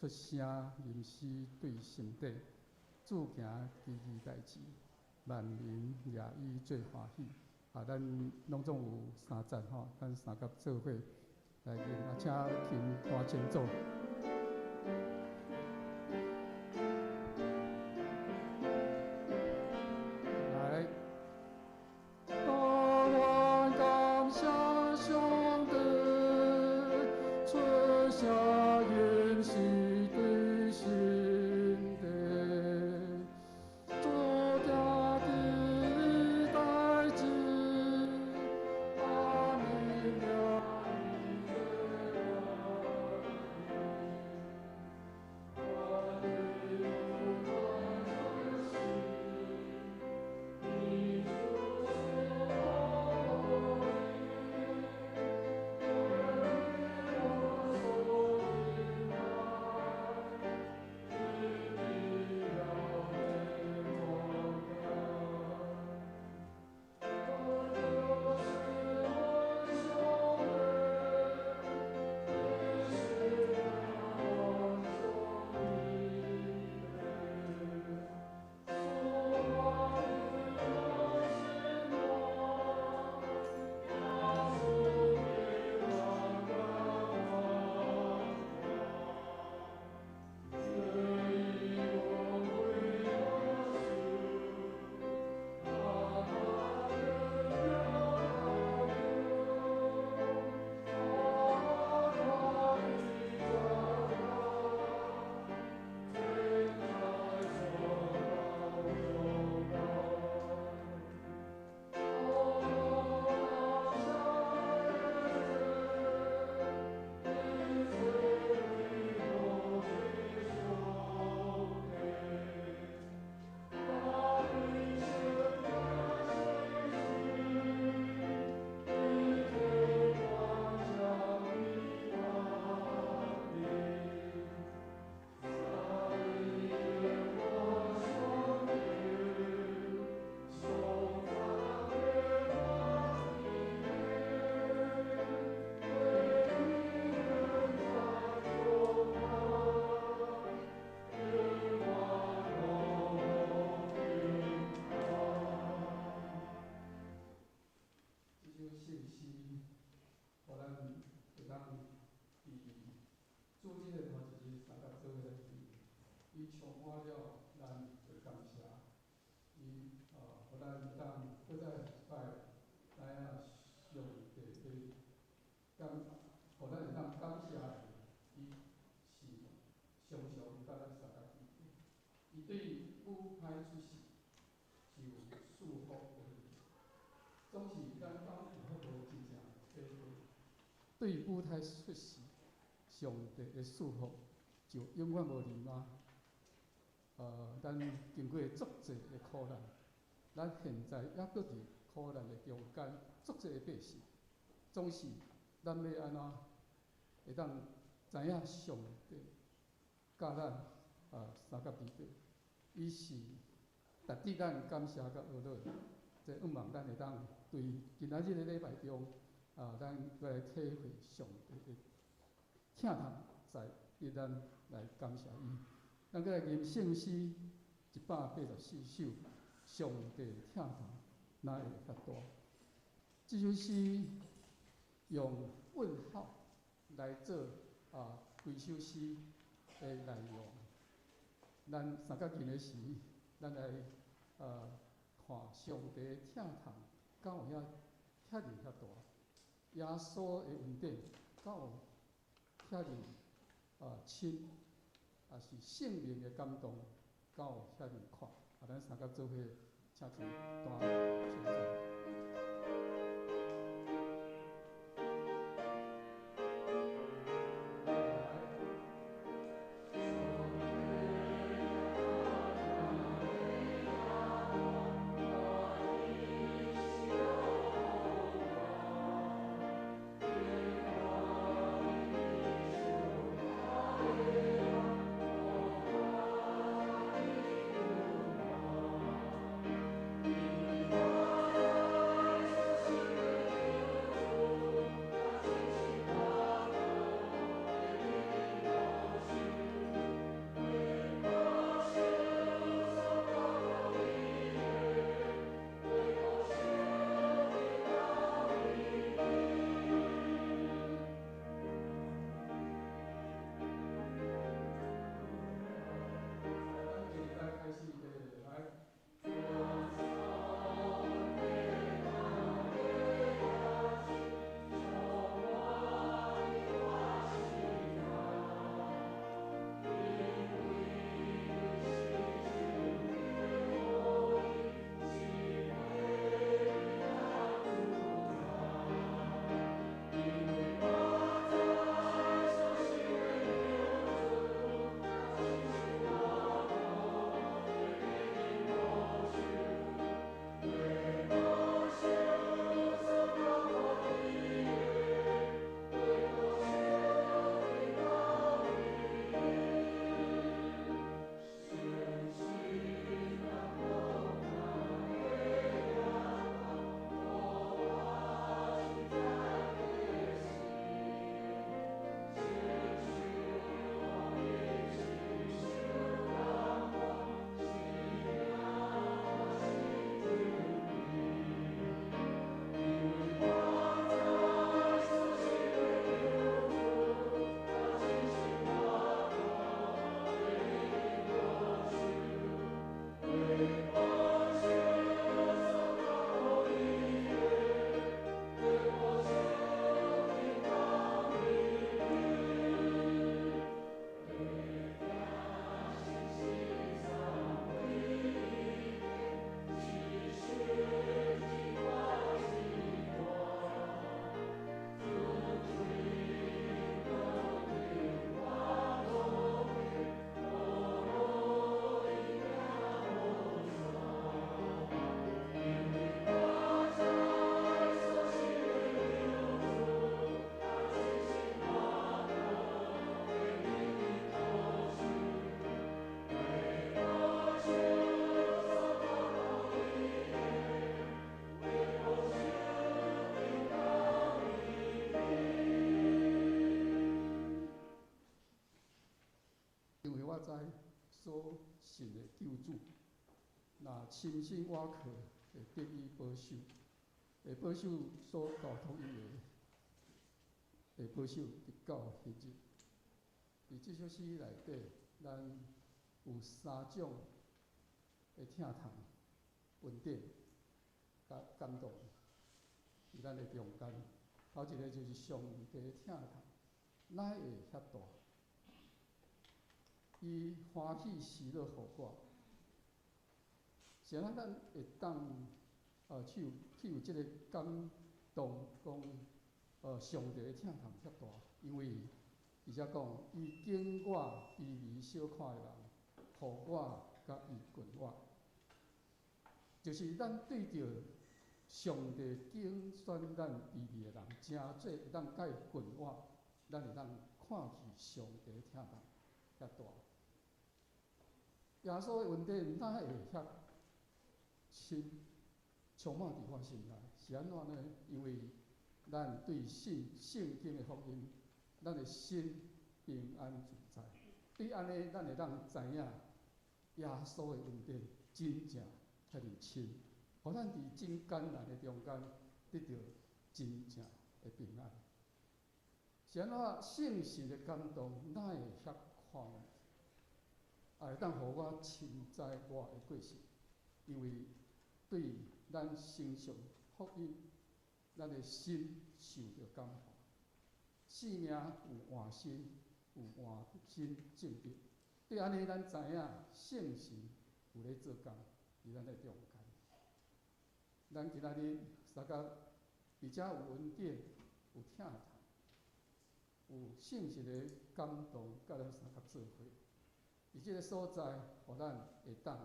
出聲吟詩對心底，主行奇異代誌，萬民也以做歡喜。啊，咱攏總有三節吼，咱三甲做伙來吟啊，請琴彈前奏。來，但願感謝上帝，出聲吟詩對心底，主行奇異代誌，萬民也以做歡喜，願伊不斷出世，伊主賜福予，為我所敬愛，因你了的光感，這就是我兄弟，你是我兄弟，所愛的我心愛，耶穌的萬感萬願，賜我歸我主，大大的表達大大的讚嘆，天台上高又高。哦，感謝耶穌，你賜予我的兄弟，大衛聖的信心，你天萬將的權柄，三一我兄弟，頌讚耶和華的名，為你們在眾安，願萬國平安。這首聖詩，予咱會當佇主日的頭一日三甲做伙來聽，伊充滿了咱的感謝，伊予咱會當閣再一擺知影上帝的感，予咱會當感謝伊是常常佮咱相佮佇。伊對母胎出世就賜福予伊，總是咱講有福無真正體會。對母胎出世，上帝的賜福就永遠無離嗎？咱經過足濟的苦難，咱現在猶閣佇苦難的中間，足濟的百姓，總是咱欲按怎會當知影上帝佮咱相佮佇底，伊是值得咱感謝佮學樂。這向望咱會當對今仔日的禮拜中，啊，咱來體會上帝的疼痛，在於咱來感謝伊。咱閣來吟聖詩184首，上帝疼痛哪會遐大？這首詩用問號來做規首詩的內容。咱三角吟的時，咱來看上帝疼痛，敢有遐遐爾遐大？耶穌的恩典敢有遐爾深？抑是聖靈的感動，敢有遐爾闊？啊，咱三甲做伙，請琴彈前奏。來。因為我知所信的救主，若深信倚靠，會得以保守，會保守所交託伊的，會保守直到彼日。佇這首詩內底，咱有三種的疼痛、恩典、佮感動，佇咱的中間。頭一个就是上帝疼痛，哪會遐大？伊歡喜喜樂予我，是按怎咱會當去有這个感動，講上帝的疼痛遐大，因為伊遮講，伊揀我卑微小看的人，予我佮伊近活，就是咱對著上帝揀選咱卑微的人，成做會當佮伊近活，咱會當看見上帝疼痛遐大。耶穌的恩典哪會遐深，充滿佇我心內？是按怎呢？因為咱對信聖經的福音，咱的心平安自在。對按呢，咱會當知影耶穌的恩典真正遐爾深，予咱佇真艱難的中間得著真正的平安。是按怎聖神的感動，哪會遐寬？也會當予我深知我的過失，因為對咱承受福音，咱的心受著感化，生命有換新，有換新正直。對按呢，咱知影聖神有咧做工佇咱的中間。咱今仔日相共，佇遮有恩典，有疼痛，有聖神的感動，佮咱相共做伙。佇這个所在，予咱會當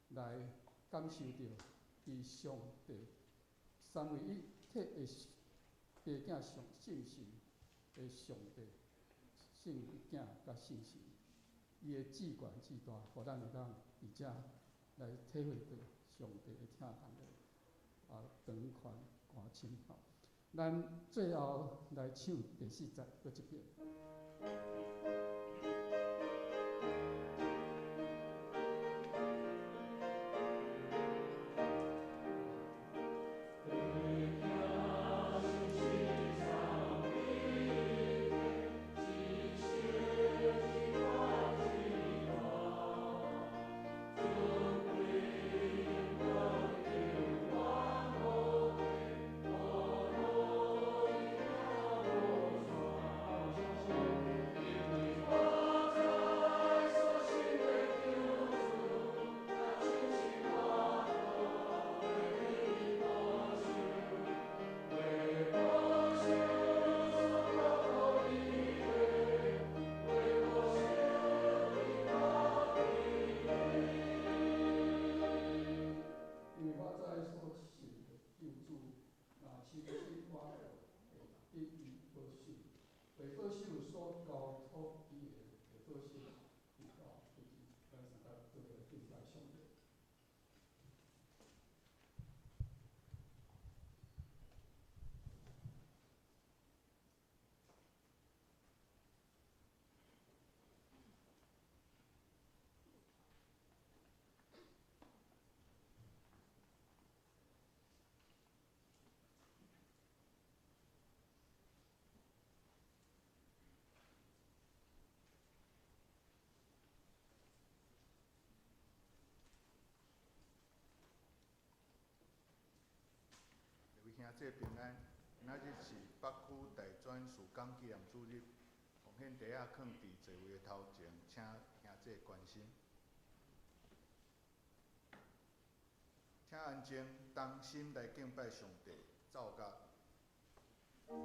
來感受著佇上帝三位一體的爸囝上聖神的上帝聖囝佮聖神，伊的至懸至大，予咱會當佇遮來體會著上帝的疼痛的長寬寬深吼。咱最後來唱第四節，閣一遍。因為我知所信的救主，若深信倚靠，會得以保守，會保守所交託伊的，會保守直到彼日。咱相共做伙來敬拜上帝。各位兄弟平安，今仔日是北區大專事工紀念主日，奉獻袋仔囥佇座位的頭前，請兄弟關心。請安靜，同心來敬拜上帝，奏樂。因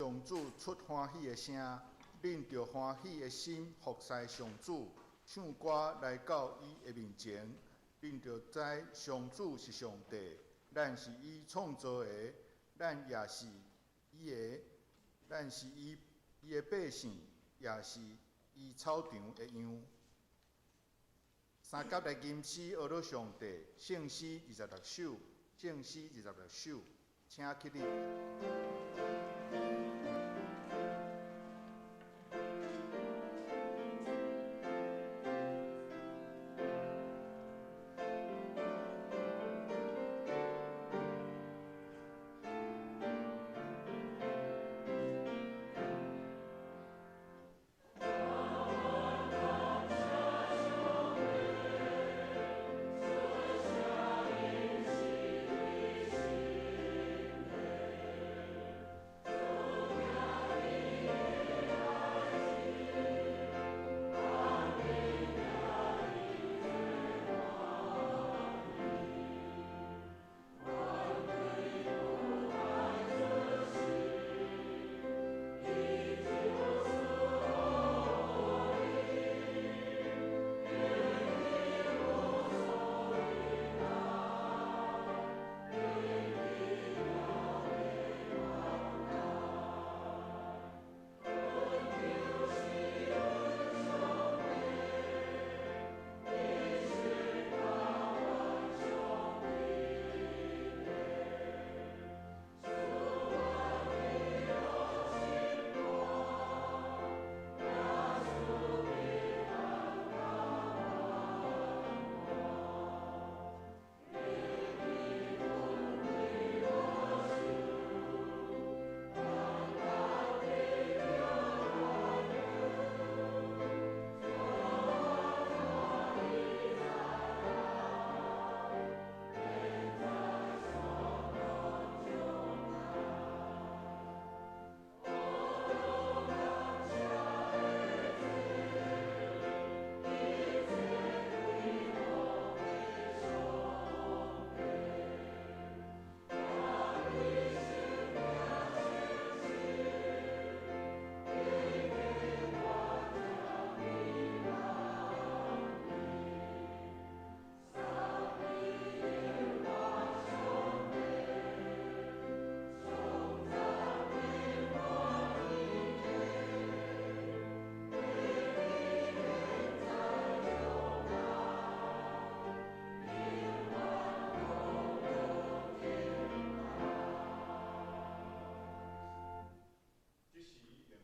上主出歡喜的聲，恁著歡喜的心服侍上主，唱歌來到伊的面前。恁著知上主是上帝，咱是伊創造的，咱也是伊的，咱是伊的百姓，也是伊草場的羊。三甲來吟詩呵咾上帝，聖詩二十六首，聖詩二十六首，請起立。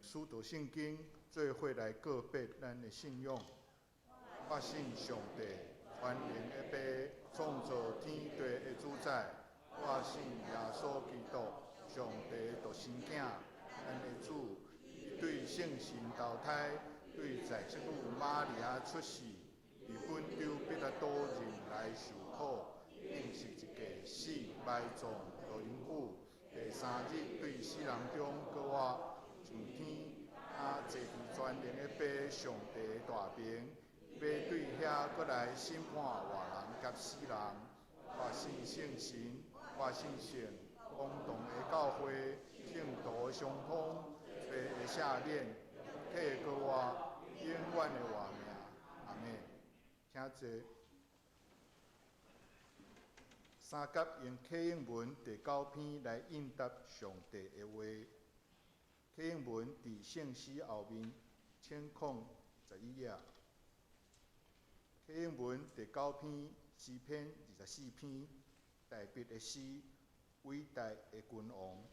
使徒信經做伙來告別咱的信仰。我信上帝，全能的父，創造天地的主宰。我信耶穌基督，上帝的獨生囝，咱的主，伊對聖神投胎，對在聖女瑪利亞出世，佇本丟彼拉多人來受苦，釘十字架死，埋葬落陰府，第三日對死人中閣活。上天，啊，坐佇全能的父上帝的大爿，欲對遐閣來審判活人佮死人。我信聖神，我信聖公同的教會，聖徒相通，罪的赦免，體閣活，永遠的活命。阿們。請坐。三甲用啟應文第九篇來應答上帝的話。啟應文佇聖詩後面，1011頁。啟應文第九篇，詩篇24篇，大衛的詩，偉大的君王。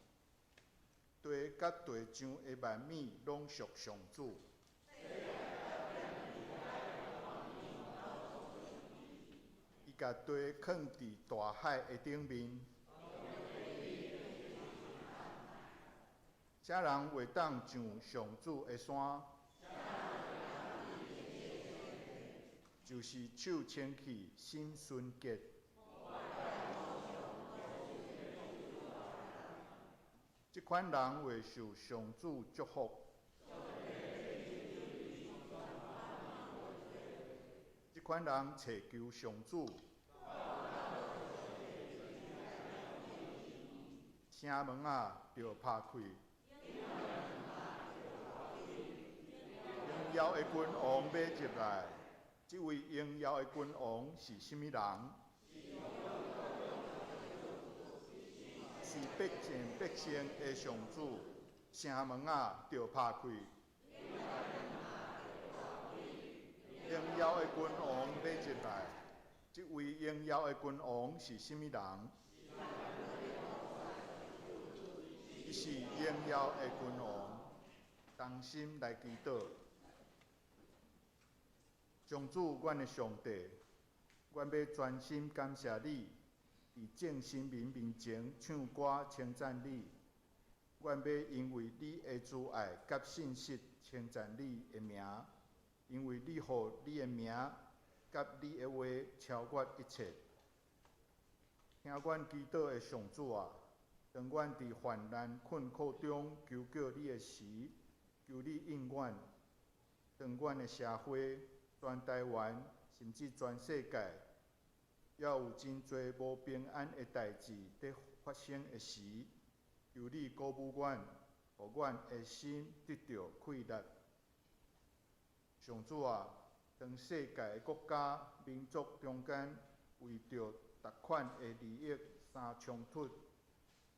地佮地上的萬物攏屬上主。伊共地囥佇大海的頂面。啥人會當上上主的山？就是手清氣、心純潔。這款人會受上主祝福。這款人揣求上主。城門仔，著拍開。耀的君王欲入來，這位榮耀的君王是啥物人？是必戰必勝的上主，城門仔著拍開。榮耀的君王欲入來，這位榮耀的君王是啥物人？伊是榮耀的君王，同心來祈禱。上主，阮的上帝，阮欲專心感謝你，佇眾神明面前唱歌稱讚你。阮欲因為你的慈愛佮信實稱讚你的名，因為你予你的名佮你的話超越一切。聽阮祈禱的上主啊，當阮佇患難困苦中求告你的時，求你應阮。當阮的社會、全台灣，甚至全世界，猶有真濟無平安的代誌佇發生的時，求你鼓舞阮，予阮的心得著氣力。上主啊，當世界的國家、民族中間為著逐款的利益相衝突，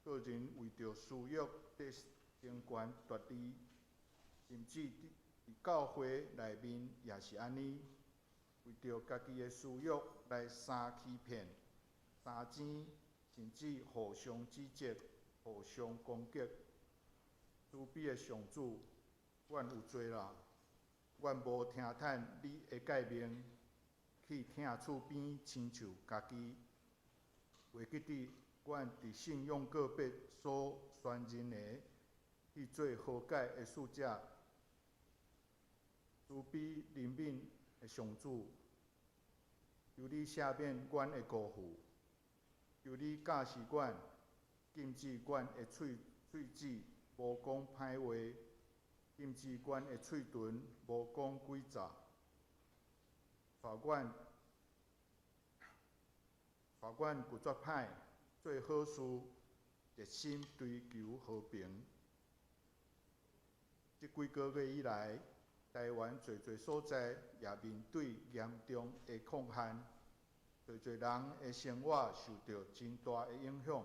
個人為著私欲佇爭權奪利，甚至佇教會內面也是按呢，為著家己的私欲來相欺騙、相爭，甚至互相指責、互相攻擊。慈悲的上主，阮有罪啦！阮無聽趁你的誡命，去疼厝邊親像家己。袂記得阮佇信仰告白所宣認的，去做和解的使者。慈悲憐憫的上主，求你赦免阮的辜負，求你教示阮，禁止阮的喙舌無講歹話，禁止阮的喙唇無講詭詐，帶阮拒絕歹，做好事，熱心追求和平。這幾个月以來，台灣濟濟所在也面對嚴重的礦旱，濟濟人的生活受著真大的影響，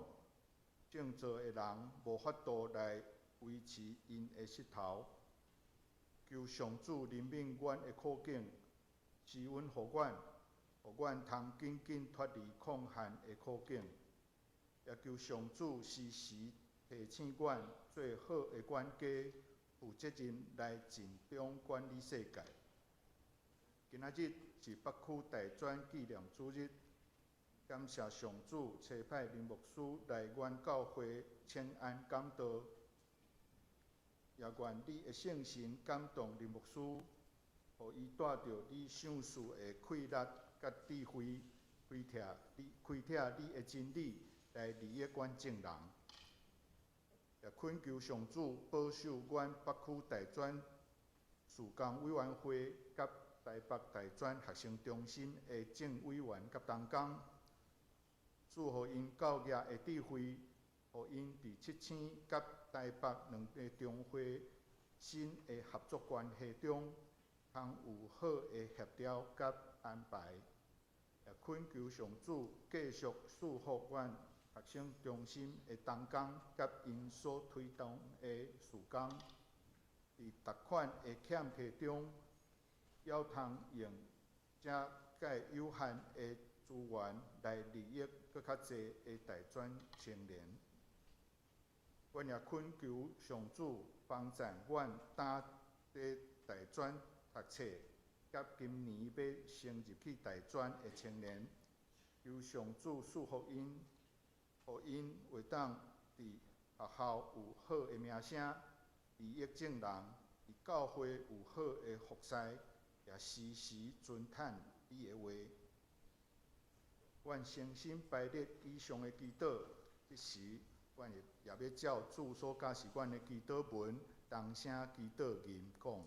種作的人無法度來維持𪜶的勢頭。求上主憐憫阮的苦境，施恩予阮，予阮通緊緊脫離礦旱的苦境。也求上主時時提醒阮做好的管家，負責任來盡忠管理世界。今仔日是北區大專紀念主日，感謝上主差派林牧師來阮教會請安講道，也願你的聖神感動林牧師，予伊帶著你賞賜的氣力佮智慧，開拓你的真理來利益阮眾人。也懇求上主保守阮北區大專事工委員會佮台北大專學生中心的眾委員佮同工，賜予𪜶教業的智慧，予𪜶佇七星佮台北兩个中會新的合作關係中，通有好的協調佮安排。也懇求上主繼續賜福阮學生中心的同工佮𪜶所推動的事工，佇逐款的欠缺中，猶通用這介有限的資源來利益閣較濟的大專青年。阮也懇求上主幫贊阮今佇大專讀冊，佮今年欲升入去大專的青年，求上主賜福𪜶，予𪜶會當佇學校有好的名聲，利益眾人，佇教會有好的服侍，也時時遵趁你的話。阮誠心排列以上的祈禱，這時阮也欲照主所教示阮的祈禱文，同聲祈禱吟講。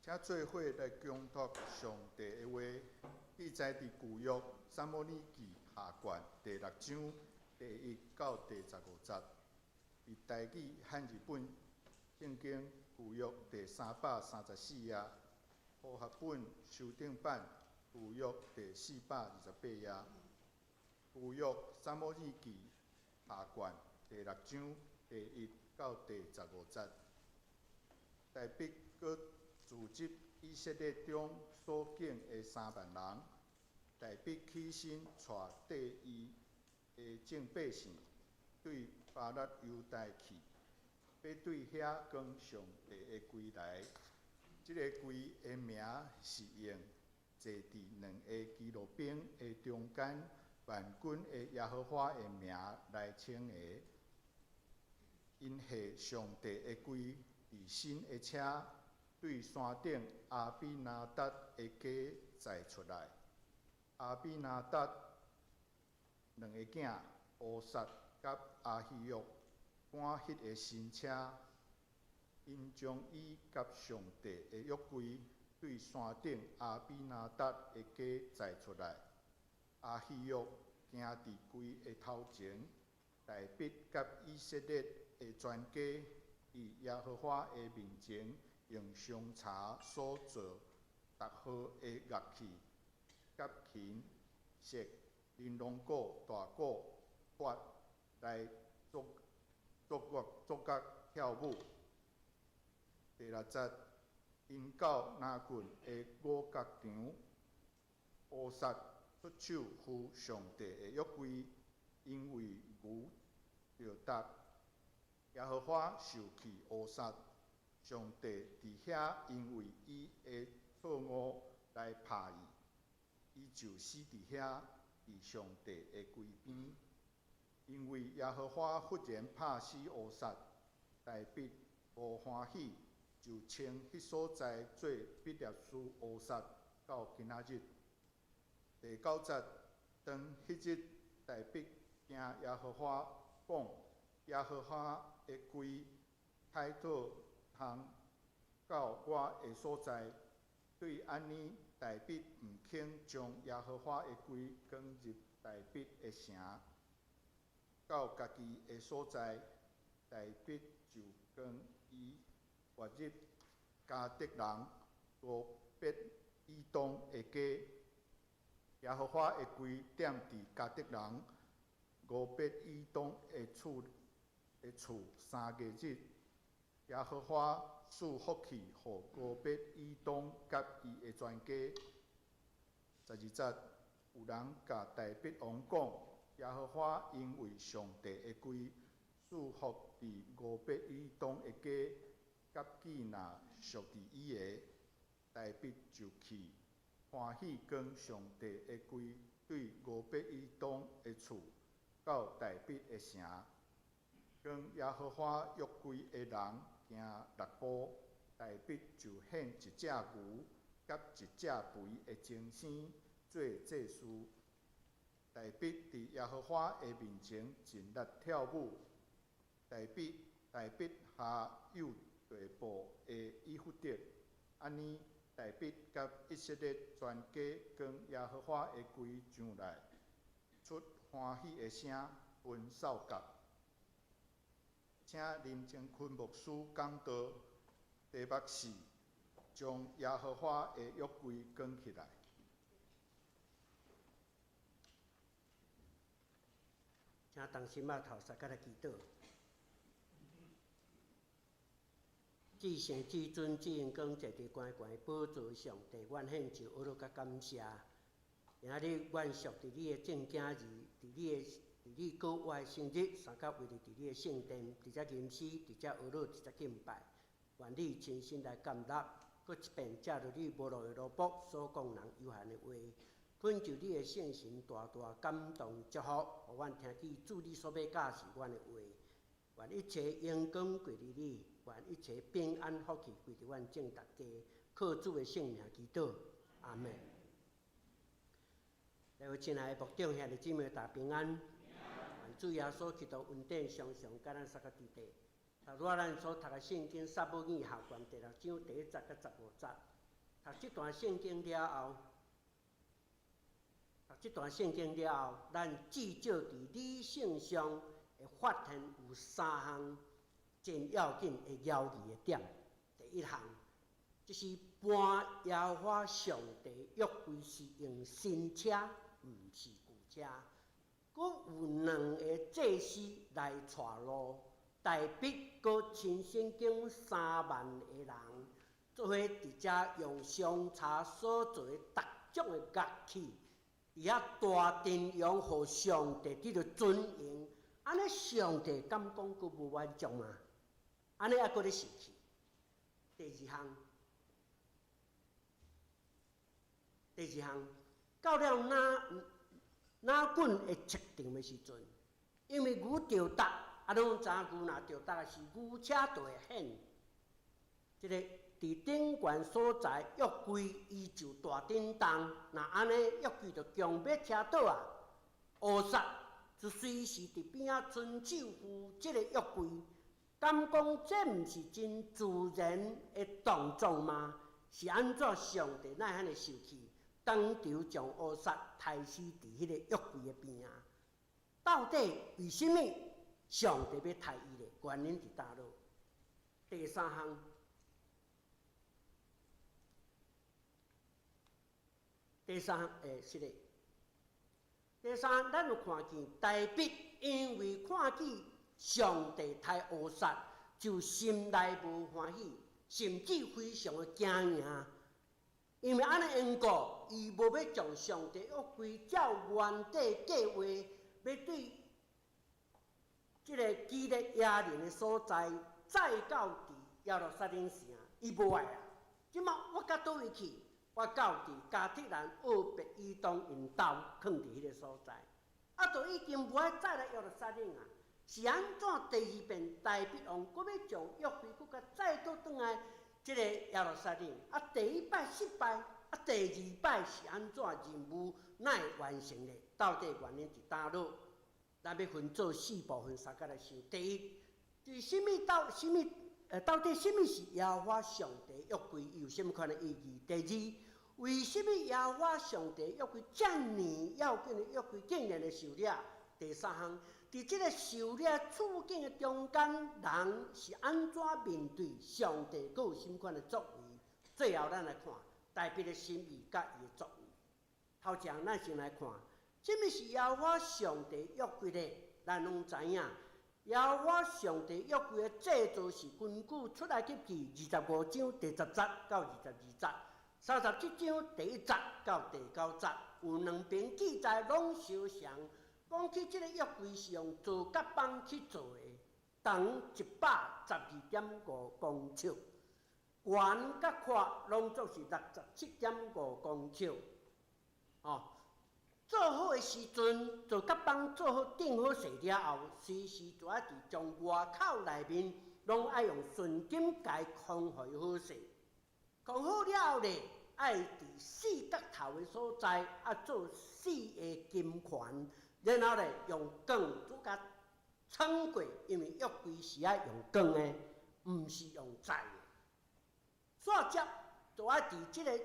請做伙來恭讀上帝的話，記載佇舊約撒母耳記下卷第六章第一到第十五節，佇台語漢字本聖經舊約第334頁，和合本修訂版舊約第428頁。舊約撒母耳記下卷第六章第一到第十五節，大衛閣召集以色列中所揀的3萬人，大衛起身帶綴伊的眾百姓，對巴勒猶大去，欲對遐扛上帝的櫃來。這个櫃的名是用坐佇兩个基路伯的中間萬軍的耶和華的名來稱的。𪜶繫上帝的櫃佇新的車，對山頂亞比拿達的家載出來。亞比拿達兩个囝烏撒佮亞希約趕彼个新車，𪜶將伊佮上帝的約櫃對山頂亞比拿達的家載出來。亞希約行佇櫃的頭前，大衛佮以色列的全家佇耶和華的面前，用香茶所做逐號的樂器，佮琴、瑟、琳琅鼓、大鼓、鈸來作作樂作樂跳舞。第六節，𪜶到拿艮的五角場，烏撒出手扶上帝的約櫃，因為牛著踏，耶和華受氣烏撒，上帝佇遐因為伊的錯誤來拍伊，伊就死佇遐，佇上帝的櫃邊。因為耶和華忽然拍死烏撒，大衛無歡喜，就稱彼所在做比列斯烏撒，到今仔日。第九節，當彼日大衛驚耶和華，講耶和華的櫃歹倒通到我的所在，對按呢，大衛毋肯將耶和華的櫃扛入大衛的城，到家己的所在，大衛就扛伊活入迦特人俄別以東的家。耶和華的櫃踮佇迦特人俄別以東的厝3个日。耶和華賜福氣予俄別以東佮伊的全家。12節，有人共大衛王講，耶和華因為上帝的櫃賜福佇俄別以東的家，佮記拿屬佇伊的，大衛就去歡喜扛上帝的櫃對俄別以東的厝到大衛的城。扛耶和華約櫃的人行六步，大衛就獻一隻牛佮一隻肥的精牲做祭司。大衛佇耶和華的面前盡力跳舞。大衛下幼地布的以弗得，按呢，大衛佮以色列全家扛耶和華的櫃上來，出歡喜的聲，奔掃角。請林正坤牧師講道，題目是將耶和華的約櫃扛起來。請同心仔頭相佮來祈禱。至聖至尊至榮光坐佇懸懸寶座上帝，阮獻上阿樂佮感謝。今仔日阮屬佇你的正囝兒，佇你閣活的生日，相佮圍佇你的聖殿，佇遮吟詩，佇遮阿樂，佇遮敬拜。願你親身來建立，閣一遍藉著你無路的奴僕所講人有限的話，懇求你的聖神大大感動祝福，予阮聽見主你所欲教示阮的話。願一切榮光歸予你，願一切平安福氣歸予阮眾逐家。靠主的聖名祈禱，阿們。各位親愛的牧長兄弟姊妹，大家平安。願主耶穌基督恩典常常佮咱相佮佇底。頭拄仔咱所讀的聖經撒母耳下卷第六章第一節到15節。讀這段聖經了後，讀這段聖經了後，咱至少佇理性上會發現有三項真要緊的枵字的點。第一項，就是搬耶和華上帝約櫃是用新車，毋是舊車。閣有兩个祭司來帶路，大衛閣親身經3萬个人，做伙佇遮用上柴所做的逐種的樂器，佇遐大陣容，予上帝得著尊榮。按呢上帝敢講閣無滿足嗎？按呢猶閣咧生氣。第二項，第二項，到了拿拿袞會測定的時陣，因為牛著觸，啊，攏知影牛若著觸是牛車就會掀。這个佇頂懸所在約櫃，伊就大振動，若按呢約櫃就強欲車倒啊。烏撒就隨時佇邊仔伸手扶這个約櫃，敢講這毋是真自然的動作嗎？是按怎上帝哪會遐爾受氣？當場將烏撒刣死佇彼个約櫃的邊仔。到底為啥物上帝欲刣伊咧？原因佇佗落？第三項，第三項，欸，是咧。第三，咱有看見大衛因為看見上帝刣烏撒，就心內無歡喜，甚至非常的驚訝。因為按呢緣故，伊無欲將上帝約櫃照原底計劃，欲對這个基列耶琳的所在，載到佇耶路撒冷城，伊無愛啊。這馬我到佗位去？我到佇迦特人俄別以東𪜶兜囥佇彼个所在，啊，都已經無愛再來耶路撒冷啊。是按怎第二遍大衛王閣欲將約櫃閣共載倒轉來？這个耶路撒冷啊，第一擺失敗，啊，第二擺是按怎任務哪會完成咧？到底原因佇佗落？咱欲分做四部分，相佮來想。第一，就是啥物到啥物？到底啥物是耶和華上帝約櫃？伊有啥物款的意義？第二，為啥物耶和華上帝約櫃遮爾要緊的約櫃竟然會受掠？第三項，佇這个受掠處境的中間，人是按怎面對上帝，閣有啥物款的作為？最後，咱來看大衛的心意佮伊的作為。頭一項，咱先來看，啥物是耶和華上帝約櫃咧？咱攏知影，耶和華上帝約櫃的製造是根據出埃及記25章第十節到22節，37章第一節到第九節，有兩邊記載攏相像。講起這个約櫃是用皂莢枋去做的，長112.5公尺，懸佮闊攏總是67.5公尺。哦，做好的時陣，皂莢枋做好釘好勢了後，隨時就愛佇將外口內面攏愛用純金共伊囥予伊好勢，囥好了後咧，愛佇四角頭的所在啊做四个金環。然後咧，用鋼拄共穿過，因為約櫃是愛用鋼的，毋是用載的。煞接就愛佇這個頂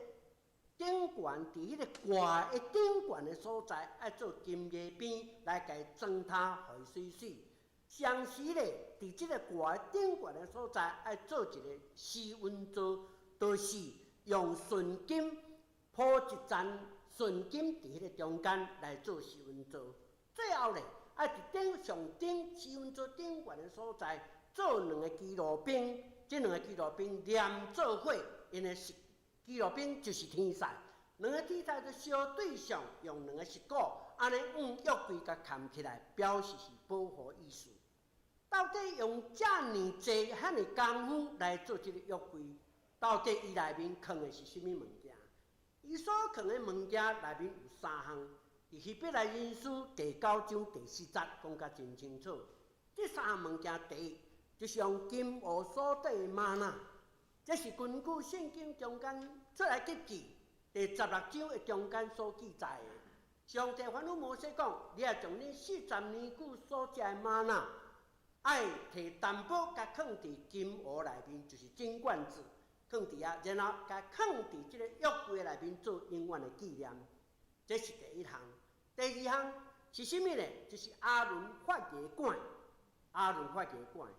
懸，佇彼个掛的頂懸的所在，愛做金牙邊來共伊裝奅，予伊媠媠。同時咧，佇這個掛的頂懸的所在，愛做一個施恩座，就是用純金鋪一層純金佇彼个中間來做施恩座。最後咧，愛佇頂上頂施恩座頂懸的所在做兩个基路賓，這兩个基路賓連做伙，𪜶的是基路賓就是天使，兩个天使就相對上用兩个翼鼓，按呢往約櫃共牽起來，表示是保護意思。到底用遮爾濟遐爾工夫來做這个約櫃，到底伊內面囥的是啥物物件？伊所囥的物件內面有三項，佇希伯來人書第九章第四節講甲真清楚。這三項物件，第一就是用金芋所底的嗎哪，這是根據聖經中間出埃及記第十六章的中間所記載的。上帝吩咐摩西講：你愛將恁四十年久所食的嗎哪，愛提淡薄共囥佇金芋內面，就是金罐子。囥佇遐，然後共囥佇這個約櫃內面做永遠的紀念。這是第一項。第二項是啥物呢？就是亞倫髮芽管，亞倫髮芽管，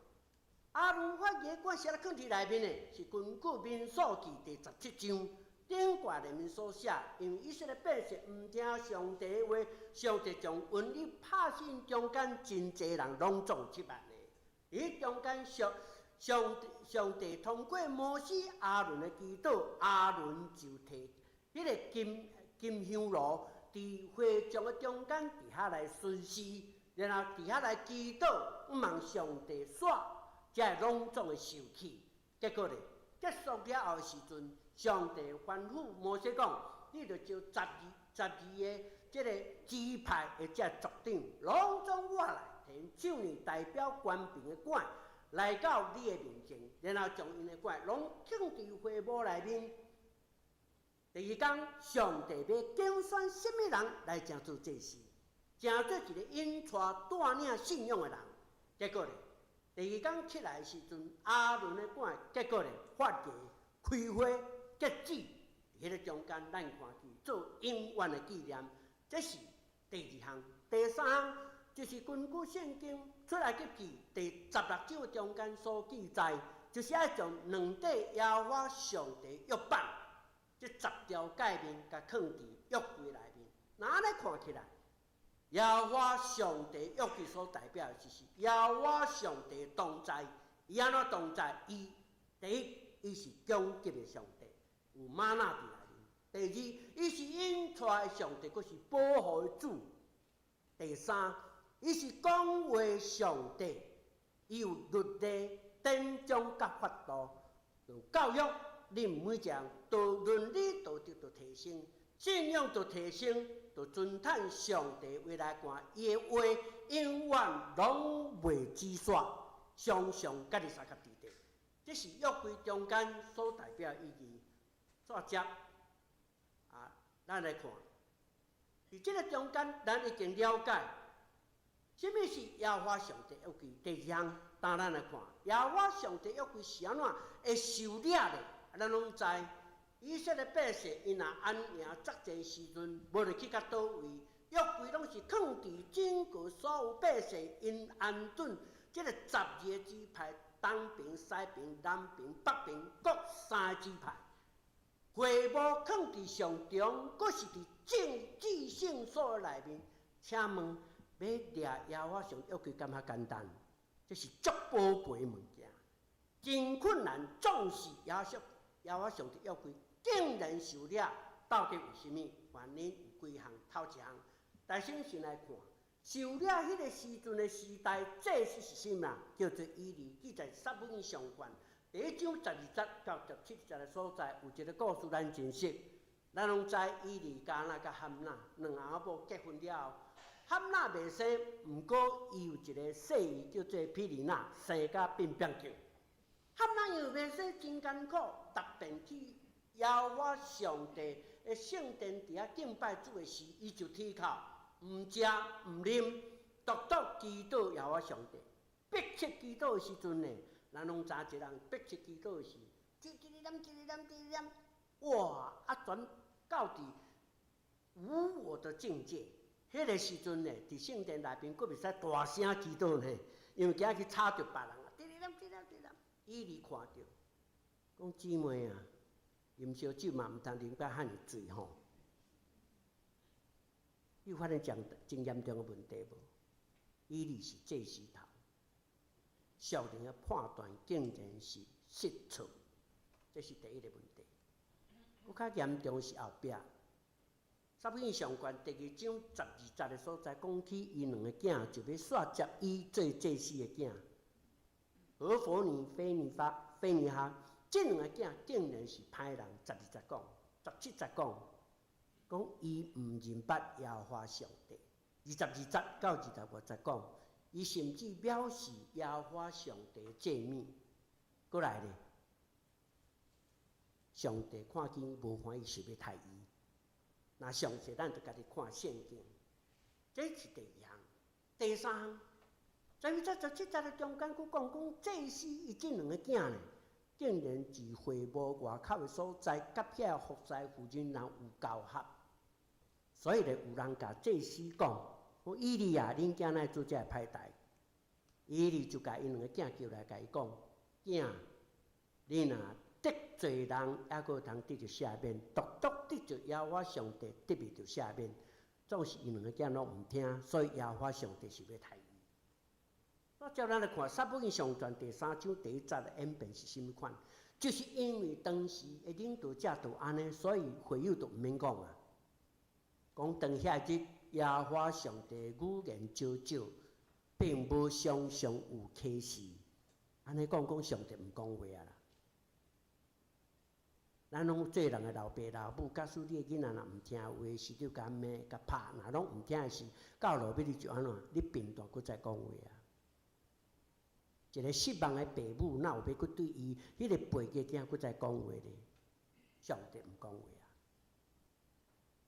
亞倫髮芽管是按怎囥佇內面的？是根據民數記第17章頂懸內面所寫，因為以色列百姓毋聽上帝的話，上帝將瘟疫拍死𪜶中間真濟人，攏總7萬个。佇中間上帝通過摩西、亞倫的祈禱，亞倫就提彼个金香爐，佇會眾的中間佇遐來巡視，然後佇遐來祈禱，向望上帝煞這个攏總的受氣。結果咧，結束了後的時陣，上帝吩咐摩西講：你著招十二個這個支派的這族長，攏總倚來，提手呢代表官兵的管來到你的面前，然後將𪜶的管攏囥佇會幕內面。第二工，上帝欲揀選啥物人來成做祭司，成做一個引帶帶領信仰的人。結果咧，第二工起來的時陣，亞倫的管，結果咧，髮芽開花結籽，彼个中間咱看見做永遠的紀念。這是第二項。第三項就是根據聖經出埃及記第16章中間所記載，就是愛將兩塊耶和華上帝約版，這十條誡命，共囥佇約櫃內面。若按呢看起來，耶和華上帝約櫃所代表的就是耶和華上帝同在。伊按怎同在？伊第一，伊是供給的上帝，有嗎哪佇內面；第二，伊是引帶的上帝，閣是保護的主；第三，伊是講話上帝，伊有律例、典章佮法度，有教育。恁每一個人都倫理道德都提升，信仰都提升，就遵趁上帝話來看，伊的話永遠攏袂止煞，常常佮你相佮佇咧。這是約櫃中間所代表的意義。煞接啊，咱來看，佇這个中間，咱已經了解，啥物是耶和華上帝約櫃。第二項，當咱來看，耶和華上帝約櫃是按怎會受掠的？咱攏知，以色列百姓𪜶若安營作戰時陣，無論去到佗位，約櫃攏是囥佇整個所有百姓𪜶安頓這個12個支派，東邊、西邊、南邊、北邊各三個支派。會幕囥佇上中，閣是佇正至聖所內面。請問，欲掠耶和華上帝約櫃敢較簡單？這是足寶貝物件，真困難。總是耶和華上帝約櫃竟然受掠，到底為啥物？原因有幾項，頭一項，大家先來看，受掠彼个時陣的時代，祭司是啥物啊？叫做以利，記載撒母耳上卷第一章12節到17節的所在，有一個故事咱真熟。咱攏知以利加拿佮哈拿兩翁仔某結婚了後，哈拿袂生，毋過伊有一個細姨叫做毗尼拿，生甲變變叫。哈拿因為袂生真艱苦，逐遍去耶和華上帝的聖殿佇遐敬拜主的時，伊就低頭，毋食毋啉，獨獨祈禱耶和華上帝。迫切祈禱的時陣呢，咱攏知一人迫切祈禱的時，一直念，一直念，一直念，哇！啊，轉到佇無我的境界。彼个時陣呢，佇聖殿內面，閣袂使大聲祈禱呢，因為驚去吵著別人啊。直念，直念，直念，以利看著，講姊妹啊，啉燒酒嘛毋通啉甲遐爾醉吼。你有發現真真嚴重的問題無？以利是祭司頭，屬靈的判斷竟然是失錯，這是第一个問題。閣較嚴重是後壁，撒母耳上卷第二章12節的所在，講起伊兩个囝就欲煞接伊做祭司的囝，何弗尼、非尼哈、非尼哈，這兩个囝竟然是歹人。12節講，17節講，講伊毋認捌耶和華上帝。22節到25節講，伊甚至藐視耶和華上帝的誡命。閣來咧，上帝看見無歡喜，想欲刣伊。若詳細，咱就家己看聖經。這是第二項，第三項，在這17節的中間，閣講講祭司伊這兩个囝呢，竟然佇會幕外口的所在，佮遐服侍婦人人有交合，所以咧有人共祭司講：講以利啊，恁囝哪會做這个歹代？以利就共𪜶兩個囝叫來，共伊講：囝，你若得罪人，猶閣通得著赦免；獨獨得罪耶和華上帝，得袂著赦免。總是𪜶兩個囝攏毋聽，所以耶和華上帝是欲刣伊。我照咱來看，撒母耳上傳第三章第一節的演變是啥物款？就是因為當時的領導者都按呢，所以會友就毋免講啊。講當遐日耶和華上帝語言少少，並無常常有啟示。按呢講講上帝毋講話啊啦。咱攏做人的老爸老母，假使你的囡仔若毋聽話時，你共罵、共拍，若攏毋聽的時，到落尾你就按怎？你貧惰閣再講話啊！一個失望的爸母，哪有欲閣對伊彼個背的囝閣再講話咧？上帝毋講話啊！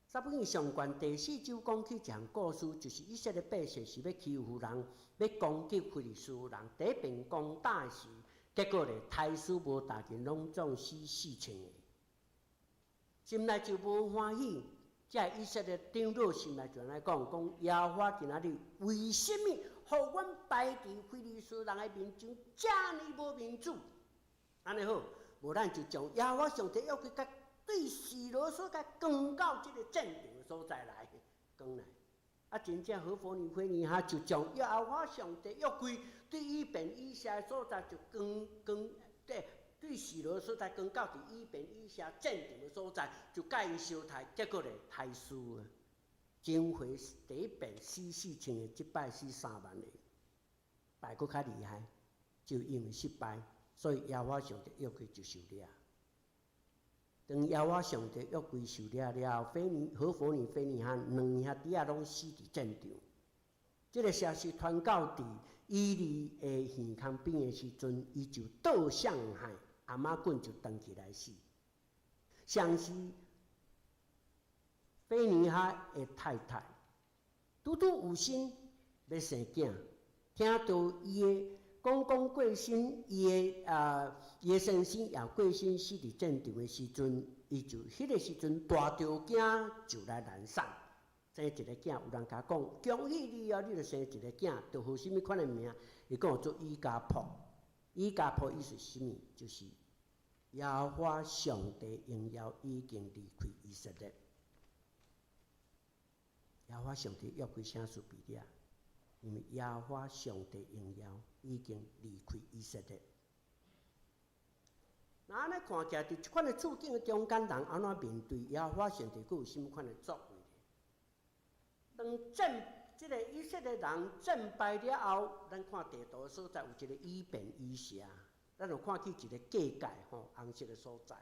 撒母耳上卷第四章講起一項故事，就是以色列百姓是欲欺負人，欲攻擊非利士人。第一遍攻打時，結果咧，刣死無逐人攏總死四千個，心內就無歡喜。這以色列長老心內就按呢講：講耶和華今仔日為啥物，予阮敗佇非利士人的面前，遮爾無面子？按呢好，無咱就將耶和華上帝約櫃共對示羅所在扛到這個戰場的所在來，扛來。啊，真正何弗尼、非尼哈就將耶和華上帝約櫃對以便以謝的所在就扛扛對對示羅所在扛到佇以便以謝戰場的所在，就共𪜶相刣，結果咧刣輸啊！前回第一遍死四千個，這擺死3萬個，敗閣較厲害，就因為失敗，所以耶和華上帝約櫃就受掠。當耶和華上帝約櫃受掠了後，非尼何弗尼、非尼哈兩兄弟仔攏死佇戰場。這個消息傳到佇以利的耳空邊的時陣，伊就倒向海，頷頸就斷起來死。像是非尼哈的太太，拄拄有心欲生囝，聽著伊的公公過身，伊的先生也過身死佇戰場的時陣，伊就彼個時陣帶著驚就來難產，生一個囝。有人共講，恭喜你哦，你著生一個囝，著號啥物款的名？伊講做伊迦薄。伊迦薄意思是啥物？就是耶和華上帝榮耀已經離開以色列。耶和華上帝約櫃啥事被掠？因為耶和華上帝榮耀已經離開以色列。那按呢看起來，佇這款的處境的中間，人按怎面對耶和華上帝，閣有啥物款的作為？當戰這個以色列人戰敗了後，咱看地圖所在有一個以便以謝，咱就看起一個界界吼紅色的所在。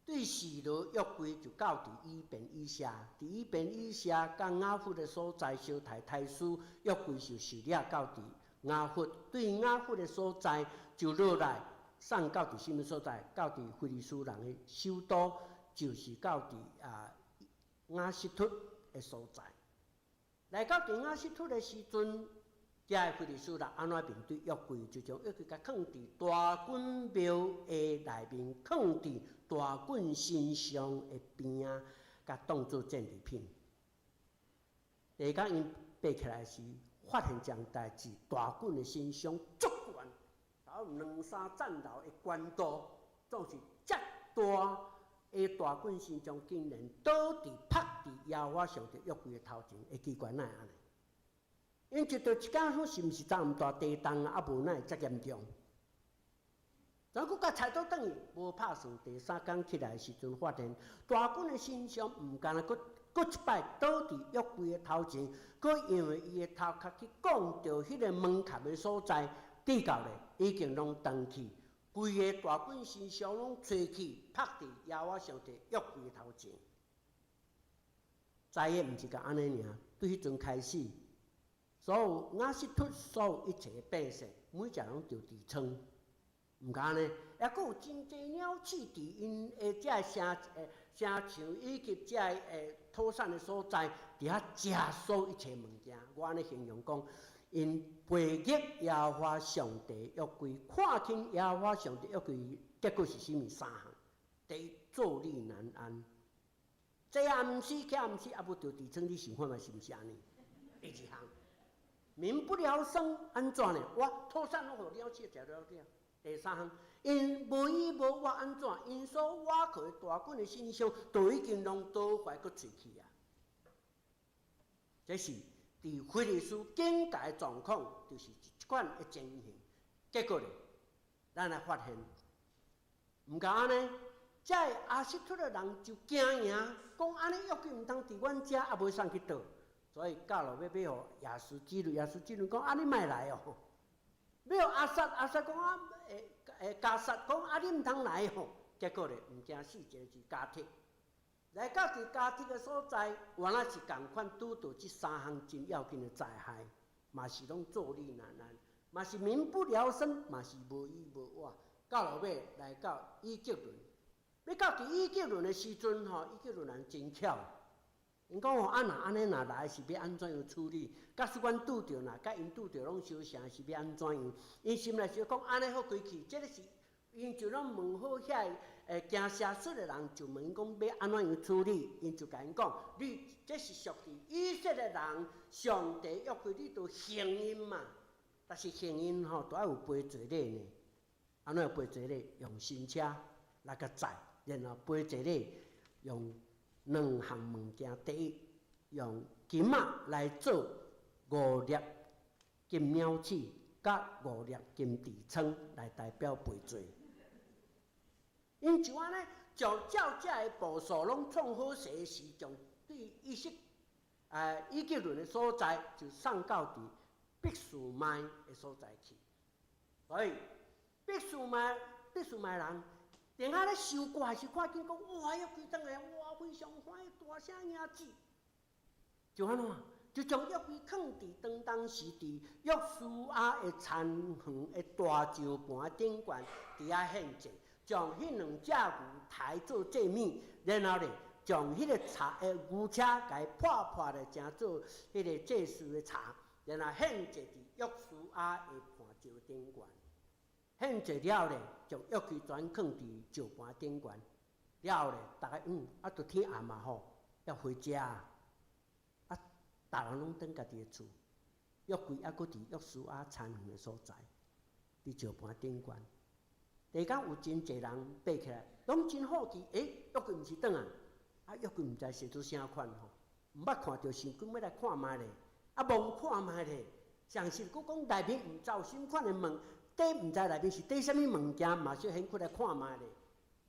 對示羅約櫃就到佇以便以謝，佇以便以謝佮雅弗的所在相刣刣死，約櫃就受掠到佇雅弗，對雅弗的所在就落來送到佇啥物所在？到佇非利士人的首都，就是到佇亞實突的所在。來到佇亞實突的時陣，遮个非利士人按怎面對約櫃？就將約櫃共囥佇大袞廟的內面，囥佇大袞神像的邊仔，共當做戰利品。第二工𪜶爬起來時，發現這項代誌，大袞的神像足懸，有兩三層樓的懸度，總是遮大的大袞神像，竟然倒佇曝佇耶和華上帝約櫃的頭前，會奇怪哪會按呢？𪜶一到一工說是毋是昨暗大地動啊？無哪會遮嚴重？然後閣共拆倒轉去，無拍算。第三工起來的時陣，發現大袞的神像毋干焦閣閣一擺倒佇約櫃的頭前，閣因為伊的頭殼去摃著彼個門檻的所在，直到咧已經攏斷去，規个大袞神像攏吹去，曝佇耶和華上帝約櫃的頭前。知的毋是干按呢爾，對彼陣開始，所有亞實突所有一切的百姓，每一個攏著痔瘡。毋干按呢，猶閣有真濟鳥鼠佇𪜶的這个城牆以及這个土產的所在，佇遐食所有一切物件。我按呢形容講， 𪜶背逆耶和華上帝約規，看輕耶和華上帝約規，結果是啥物？三項。第一，坐立難安。坐也毋是，徛也毋是，啊無著痔瘡，你想看覓是毋是按呢？第二項，民不聊生，按怎呢？我土產攏予鳥鼠食了了。第三項，𪜶無依無倚按怎？𪜶所倚靠的大軍的神像，都已經攏倒壞閣碎去啊！這是佇非利士境界狀況，就是這款的情形。結果咧，咱來發現，毋但按呢，這个亞實突的人就驚贏，講按呢約櫃毋通佇阮遮，啊無送去佗。所以到落尾欲予亞斯基倫，亞斯基倫講啊，你莫來哦。欲予亞撒，亞撒講啊，迦薩講啊，你毋通來吼。結果咧，毋驚死一个是迦特。來到佇迦特的所在，原來是仝款拄著這三項真要緊的災害，嘛是攏坐立難安，嘛是民不聊生，嘛是無依無倚。到落尾來到以革倫，欲到佇以革倫的時陣吼，以革倫人真巧。𪜶講吼，啊若按呢若來是欲按怎樣處理？假使阮拄著，若佮𪜶拄著攏相像是欲按怎樣？𪜶心內想講按呢好規氣，這个是𪜶就攏問好遐个驚邪術的人，就問𪜶講欲按怎樣處理？𪜶就共𪜶講：你這是屬於以色列人，上帝約櫃，你著還𪜶嘛。但是還𪜶吼，著愛有賠罪禮呢。按怎樣賠罪禮？用新車來共載，然後賠罪禮用兩項物件。第一，用金仔來做五粒金鳥鼠，佮五粒金痔瘡來代表賠罪。𪜶就按呢，就照這个步數攏創好勢時，將對以革倫的所在，就送到佇伯示麥的所在去。所以伯示麥人，佇遐咧收割時，看見講哇，約櫃轉來，哇，非常歡喜，大聲迎接。就按怎？就將約櫃囥佇當時佇約書亞的田園的大石盤頂懸，佇遐獻祭，將彼兩隻牛刣做祭物，然後咧，將彼個柴的牛車共伊破破咧，成做彼个祭司的柴，然後獻祭佇約書亞的磐石頂懸。獻祭了咧，將約櫃全囥佇石盤頂懸。了後咧，逐家啊，都天暗啊吼，要回家啊，逐人攏轉家己的厝，約櫃猶閣佇約書亞田園的所在，佇石盤頂懸。第二工有真濟人爬起來，攏真好奇，欸，約櫃毋是轉來？啊，約櫃毋知生做啥款吼，毋捌看著，想講欲來看覓咧，啊，望看覓咧，上是閣講內面毋知有啥款的物，底毋知內面是底啥物物件，嘛小現出來看覓咧。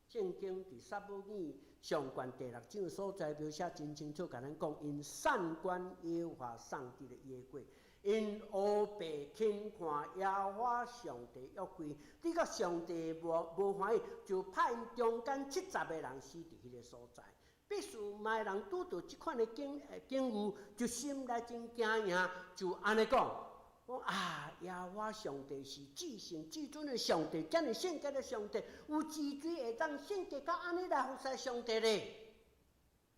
聖經佇撒母耳上卷第六章所在描寫真清楚，共咱講，𪜶散觀耶和華上帝的約櫃，𪜶烏白輕看耶和華上帝約櫃，拄著上帝無歡喜，就派𪜶中間70個人死佇彼个所在。伯示麥人拄著這款的境遇，就心內真驚惶，就按呢講，講啊，耶和華上帝是至聖至尊的上帝，遮爾聖潔的上帝，有幾濟會當聖潔到按呢來服侍上帝咧？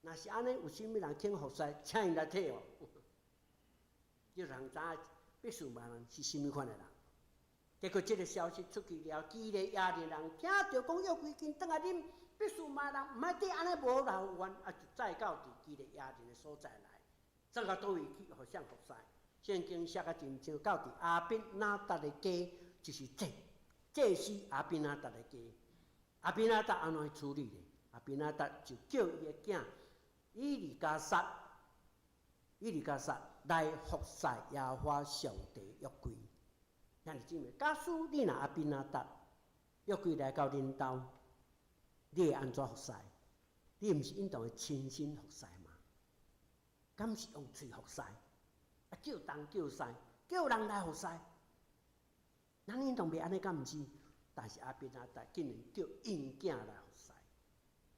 若是按呢，有啥物人肯服侍，請𪜶來退哦。就人知影伯示麥人是啥物款的人。結果這个消息出去了，基列雅琳人聽著講約櫃已經轉來恁伯示麥人，毋愛綴按呢無老遠，啊就載到佇基列雅琳的所在來，送到佗位去，予誰服侍？聖經寫甲真清，到佇亞比拿達的家，就是祭司亞比拿達的家。亞比拿達按怎處理咧？亞比拿達就叫伊的囝以利加撒，以利加撒來服侍耶和華上帝約櫃。兄弟姊妹，假使你若亞比拿達約櫃來到恁兜，你會按怎服侍？你毋是應當會親身服侍嗎？敢是用喙服侍？啊，叫東叫西，叫人來服侍。咱應當袂按呢，敢毋是？但是亞比拿達竟然叫𪜶囝來服侍。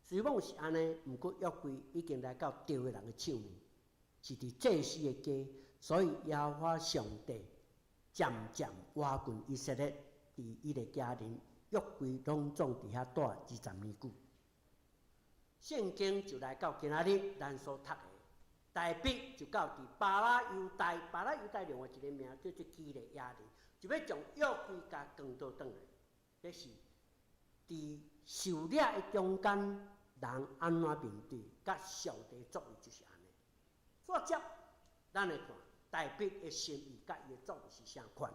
雖罔是按呢，毋過約櫃已經來到著的人的手呢，是佇祭司的家，所以耶和華上帝漸漸倚近以色列，佇伊的家人約櫃攏總佇遐蹛20年久。聖經就來到今仔日咱所讀的。大衛就到佇巴拉猶大，巴拉猶大另外一个名叫做基列雅琳，就欲將約櫃共扛倒轉來。這是佇受掠的中間，人按怎面對，佮上帝作為就是按呢。煞接，咱來看大衛的心意佮伊的作為是啥款。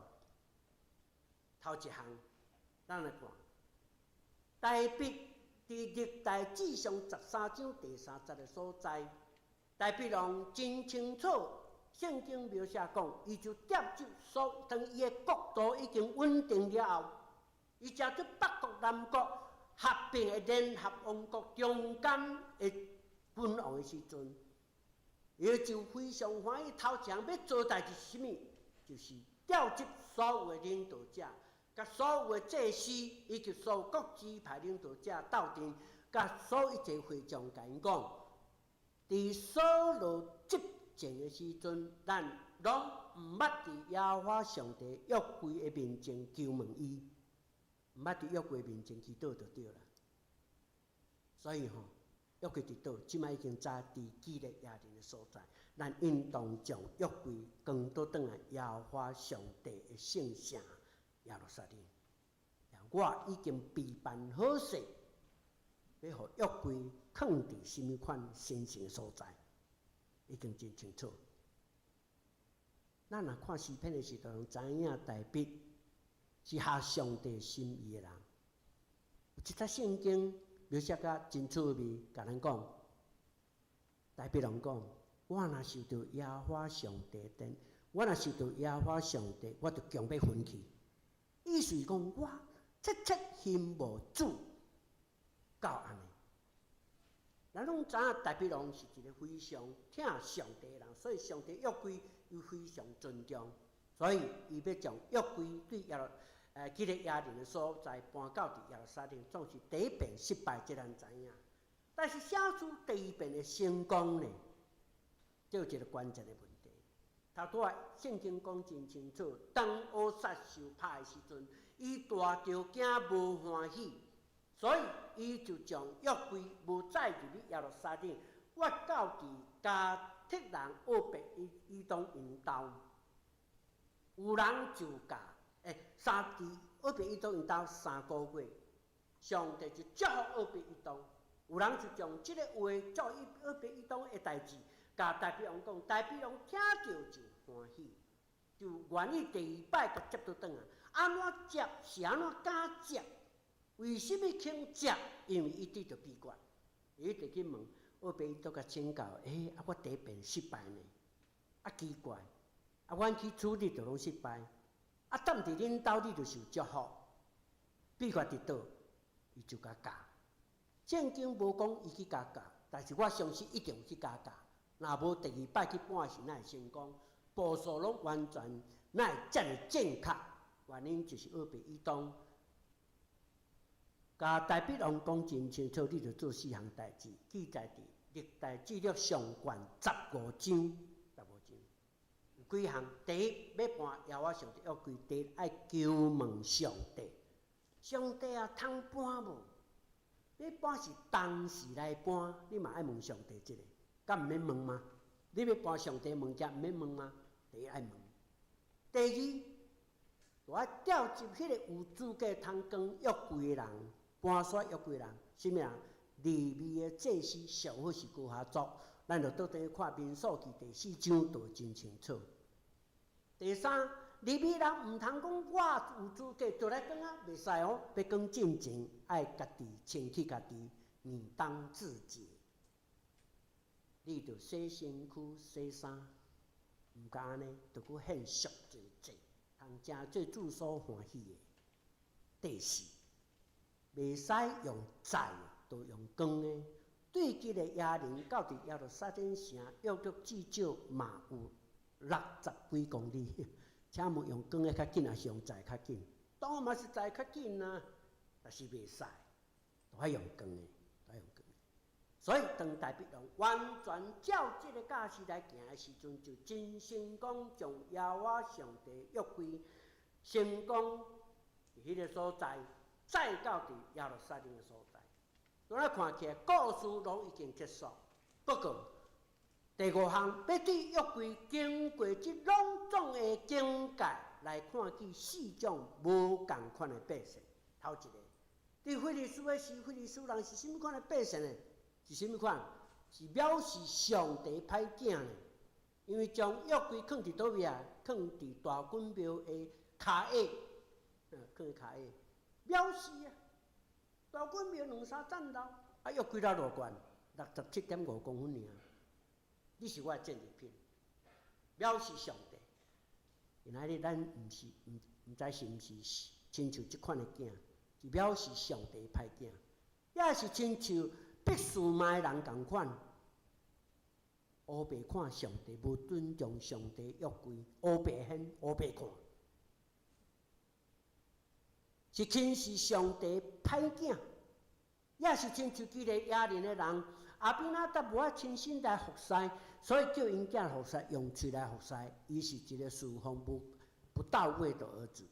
頭一項，咱來看大衛佇歷代志上13章第三節的所在。大衛王真清楚，聖經描寫講，伊就調集所當伊的國度已經穩定了後，伊成做北國南國合併的聯合王國中間的君王的時陣，伊就非常歡喜。頭前欲做代誌是啥物？就是調集所有的領導者，佮所有的祭司，以及所有各支派領導者鬥陣，佮所有一切會眾共𪜶講。佇掃羅執政的時陣，咱攏毋捌佇耶和華上帝約櫃的面前求問伊，毋捌佇約櫃面前祈禱就對啦。所以吼，約櫃佇佗，這擺已經知佇基列雅琳的所在，咱應當將約櫃扛倒轉來耶和華上帝的聖城耶路撒冷。我已經備辦好勢，欲予約櫃囥佇啥物款神聖的所在，已經真清楚。咱若看詩篇的時陣，知影大衛是合上帝心意的人。有一節聖經描寫甲真趣味，共咱講，大衛人講：我若受著耶和華上帝電，我若受著耶和華上帝，我就強欲昏去。意思是講，我切切欣慕主到按呢。咱攏知影大衛王是一個非常疼上帝的人，所以上帝約櫃伊非常尊重，所以伊欲將約櫃對耶路基列雅琳的所在搬到佇耶路撒冷，總是第一遍失敗，這咱知影。但是啥事第二遍的成功呢？這有一個關鍵的問題。頭拄仔聖經講真清楚，當烏撒受拍的時陣，伊帶著驚無歡喜。所以，伊就將約櫃無載入去耶路撒冷，倚到佇迦特人俄別以東𪜶兜。有人就共，三佇俄別以東𪜶兜3個月，上帝就祝福俄別以東。有人就將這個話做伊俄別以東的代誌，共大衛王講，大衛王聽著就歡喜，就願意第二擺共接倒轉來。按怎接？是按怎敢接？為啥物肯接？因為伊得著秘訣，伊一直去問俄別以東共請教，啊，我第一遍失敗呢，啊奇怪，啊，阮去處理就攏失敗，啊，踮佇恁兜你就受祝福，秘訣佇佗？伊就共教。聖經無講伊去共教，但是我相信一定有去共教。若無第二擺去搬時，哪會成功？步數攏完全哪會遮爾正確？原因就是俄別以東。共大衛王講真清楚，你著做四項代誌，記載佇歷代志略上卷十五章，十五章有幾項？第一，欲搬耶和華上帝約櫃，第一愛求問上帝，上帝啊，通搬無？欲搬是當時來搬，你嘛愛問上帝這個，敢毋免問嗎？你欲搬上帝物件，毋免問嗎？第一愛問。第二，著愛調集彼個有資格通扛約櫃的人。搬煞約櫃人，啥物人？利未的祭司上好是哥哈族，咱就倒轉去看民數記第四章，就真清楚。第三，利未人毋通講我有資格就來扛啊，袂使哦，欲扛進前愛家己清氣家己，你當自潔。你著洗身軀、洗衫，毋敢按呢，著閣獻贖罪祭，通成做主所歡喜的。第四，袂使用載，著用扛的。對基列雅琳到佇耶路撒冷城，約略至少嘛有六十幾公里。請問用扛的較緊，抑是用載較緊？當然嘛是載較緊啊，但是袂使，著愛用扛的，著愛用扛的。所以當大衛王完全照這個教示來行的時陣，就真成功將耶和華上帝約櫃成功佇彼個所在。載到佇耶路撒冷的所在，咱看起來故事攏已經結束。不過，第五項，欲對約櫃經過這攏總的境界來看見四種無仝款的百姓。頭一个，佇非利士的時，非利士人是啥物款的百姓呢？是啥物款？是藐視上帝歹囝呢？因為將約櫃囥佇佗位啊？囥佇大袞廟的跤下，囥佇跤下，藐視啊！大袞廟兩三層樓，啊約櫃了偌懸？67.5公分爾。你是我的戰利品，藐視上帝。今仔日咱毋是毋毋知是毋是親像這款的囝，是藐視上帝歹囝，也是親像伯示麥人仝款，烏白看上帝，無尊重上帝約櫃，烏白現烏白看，是輕視上帝歹囝，也是親像基列雅琳的人，亞比拿達無愛親身來服侍，所以叫𪜶囝服侍，用喙來服侍，伊是一个侍奉不到位的兒子。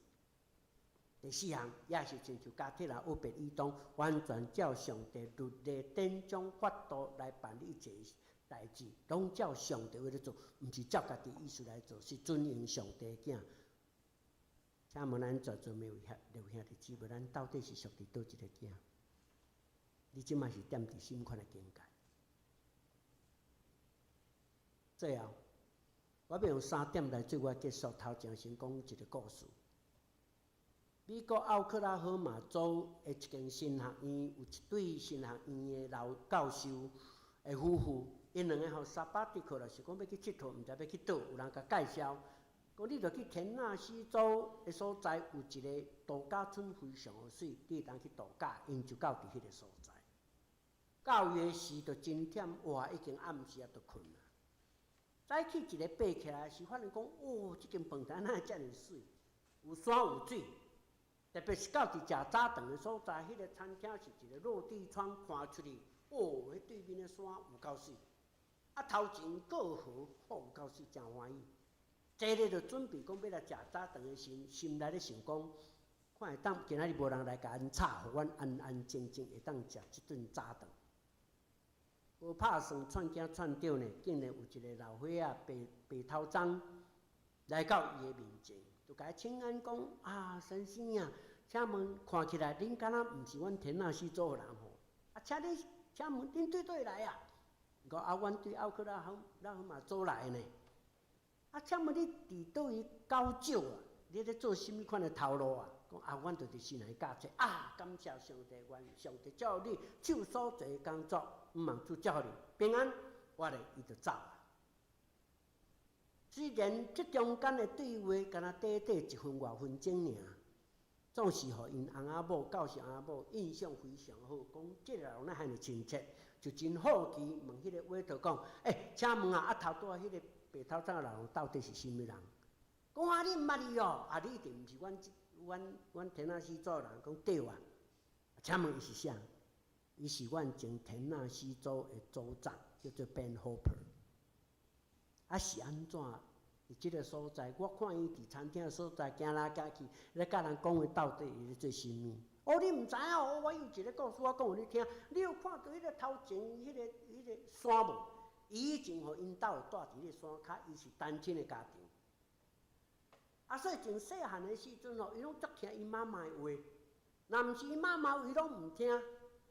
第四項，也是親像迦特人俄別以東，完全照上帝律例典章法度來辦理一切代誌，攏照上帝話咧做，毋是照家己意思來做，是尊榮上帝囝。請問咱在座每位兄弟兄弟姊妹，咱到底是屬佇佗一个囝？你這擺是踮佇啥物款的境界？最後，我欲用三點來做我結束。頭前先講一个故事。美國奧克拉荷馬州的一間神學院，有一對神學院的老教授的夫婦，𪜶兩个吼 sabbatical 啦，是講欲去𨑨迌，毋知欲去佗，有人共介紹，講你著去田納西州的所在，有一个度假村非常予媠，你會當去度假，𪜶就到佇彼个所在。到伊的時就真忝，哇，已經暗時啊，就睏啊。早起一个爬起來時，發現講，哦，這間飯店哪會遮爾媠？有山有水，特別是到佇食早頓的所在，彼个餐廳是一个落地窗，看出去，哦，彼對面的山有夠媠。啊，頭前過河，哦，有夠媠，誠歡喜。坐咧就準備講欲來食早頓的時，心內咧想講，看會當今仔日無人來共阮吵，予阮安安靜靜會當食這頓早頓。無拍算串囝串著呢，竟然有一个老歲仔白白頭鬃來到伊的面前，就共伊請安講：啊，先生啊，請問看起來恁敢若毋是阮田納西州的人吼？啊，請你請問恁對佗來啊？伊講啊，阮對奧克拉荷拉荷馬州來的呢。啊，請問你佇佗位教書啊？你咧做啥物款的頭路啊？講啊，阮就佇神學院教冊啊，感謝上帝，願上帝照你手所做的工作，毋望主祝福你平安。我咧，伊就走啊。雖然這中間的對話，敢若短短一分外分鐘爾，總是予𪜶翁仔某教授翁仔某印象非常好，講這个人哪遐爾親切，就真好奇問彼个 waiter 講：欸，請問啊，啊頭拄仔彼个白頭鬃的人到底是啥物人？講啊，你毋捌伊哦，啊，你一定毋是阮阮阮田納西州的人，講對啊。請問伊是啥？伊是阮前田納西州的州長，叫做 Ben Hopper。啊，是按怎？佇這个所在，我看伊佇餐廳所在行來行去，咧佮人講話，到底伊咧做啥物？哦，你毋知影哦，我有一个故事，我講予你聽。你有看著彼个頭前彼个山無？伊以前予𪜶兜住佇彼个山跤，伊是單親的家庭。啊，所以從細漢的時陣吼，伊攏足聽伊媽媽的話。若毋是伊媽媽，伊攏毋聽。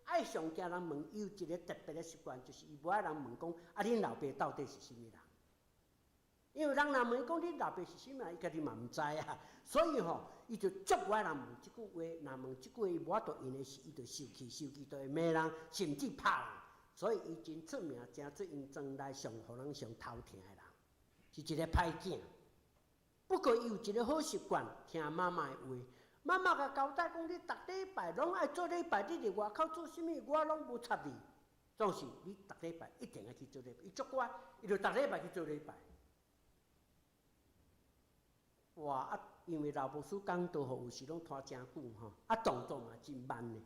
愛上驚人問，伊有一个特別的習慣，就是伊無愛人問講，啊，恁老爸到底是啥物人？因為人若問伊講恁老爸是啥物人，伊家己嘛毋知啊。所以吼，伊就足無愛人問這句話。若問這句話，伊無法度應的時，伊就受氣，受氣就會罵人，甚至拍人。所以伊真出名，誠出𪜶莊內上予人上頭疼的人，是一个歹囝。不過伊有一个好習慣，聽媽媽的話。媽媽共交代講，你逐禮拜攏愛做禮拜，你佇外口做啥物，我攏無插你。總是你逐禮拜一定愛去做禮拜，伊足乖，伊就逐禮拜去做禮拜。哇啊！因為老牧師講道吼，有時攏拖誠久吼，啊動作嘛真慢的。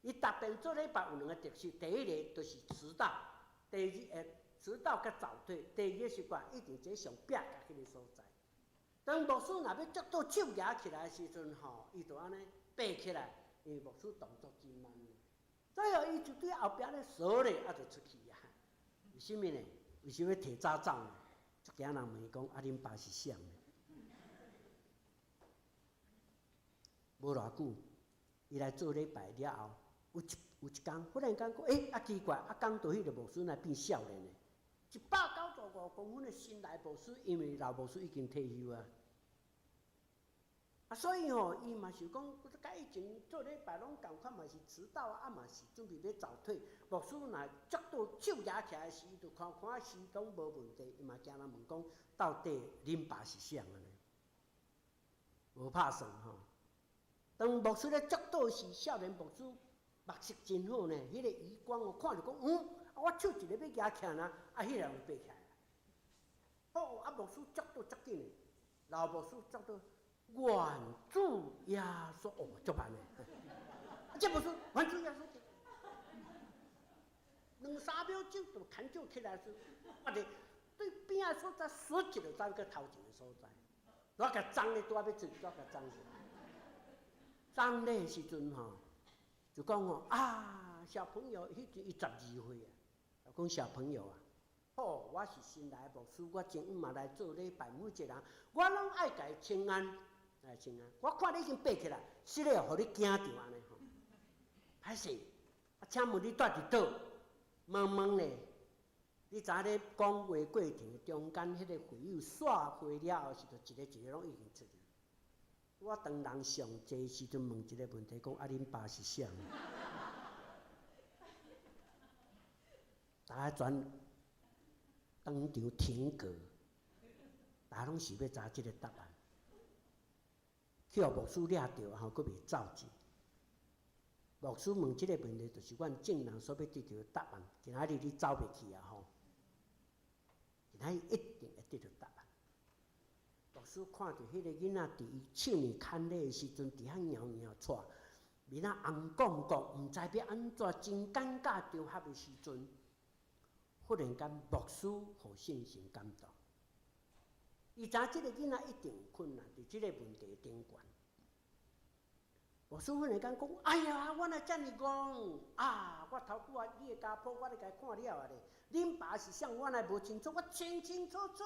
伊逐遍做禮拜有兩個特色，第一个就是遲到，第二遲到佮早退。第二个習慣一定坐上壁角彼个所在。當牧師若欲折倒手舉起來的時陣吼，伊就按呢爬起來，因為牧師動作真慢。最後伊就對後壁咧趖咧，啊就出去啊。為啥物呢？為啥欲提早走呢？足驚人問伊講，啊，恁爸是啥？無偌久，伊來做禮拜了後，有一有一工，忽然間講，欸，啊奇怪，啊講到彼个牧師若變少年的，195公分的新來牧師，因為老牧師已經退休啊。啊，所以吼，伊嘛想講，佮以前做禮拜攏仝款，嘛是遲到啊，嘛是準備欲早退。牧師若祝禱手舉起來時，伊就看看時講無問題，伊嘛驚人問講，到底恁爸是啥按呢？無拍算吼。當牧師咧祝禱時，少年牧師目色真好呢，彼个餘光哦，看著講，嗯，啊，我手一个欲舉起來，啊，彼个人就爬起來。好，啊，牧師祝禱足緊的，老牧師祝禱。願主耶穌哦，足慢的，啊，這牧師願主耶穌，兩三秒鐘就牽手起來時，我佇對邊仔所在縮一个走去頭前的所在，我共送咧拄仔欲出，拄仔共送去。送禮的時陣吼，就講吼啊，小朋友，彼陣伊12歲啊，就講小朋友啊，好，我是新來的牧師，我前晚嘛來做禮拜，每一個人我攏愛共伊請安。來請安，我看你已經爬起來，實咧，予你驚著按呢吼。歹勢，啊，請問你蹛佇佗？問問咧，你知影咧講話過程中間，彼個會友散會了後，是就一個一個攏已經出去。我當人上濟時陣問一個問題，講啊，恁爸是啥？大家全當場停格，大家攏想欲知這個答案。去予牧師掠著吼，閣袂走去。牧師問這個問題，就是阮眾人所欲得著的答案。今仔日你走袂去啊吼！今仔日一定會得著答案。牧師看著彼個囡仔佇伊手呢牽禮的時陣，佇遐搖搖掣，面仔紅摃摃，毋知欲按怎，真尷尬場合的時陣，忽然間牧師予聖神感動。伊知影這個囡仔一定有困難，佇這個問題頂懸。牧師忽然間講：哎呀，我哪遮爾戇啊！我頭拄仔你的家譜，我咧共伊看了啊咧。恁爸是啥？我若無清楚，我清清楚楚。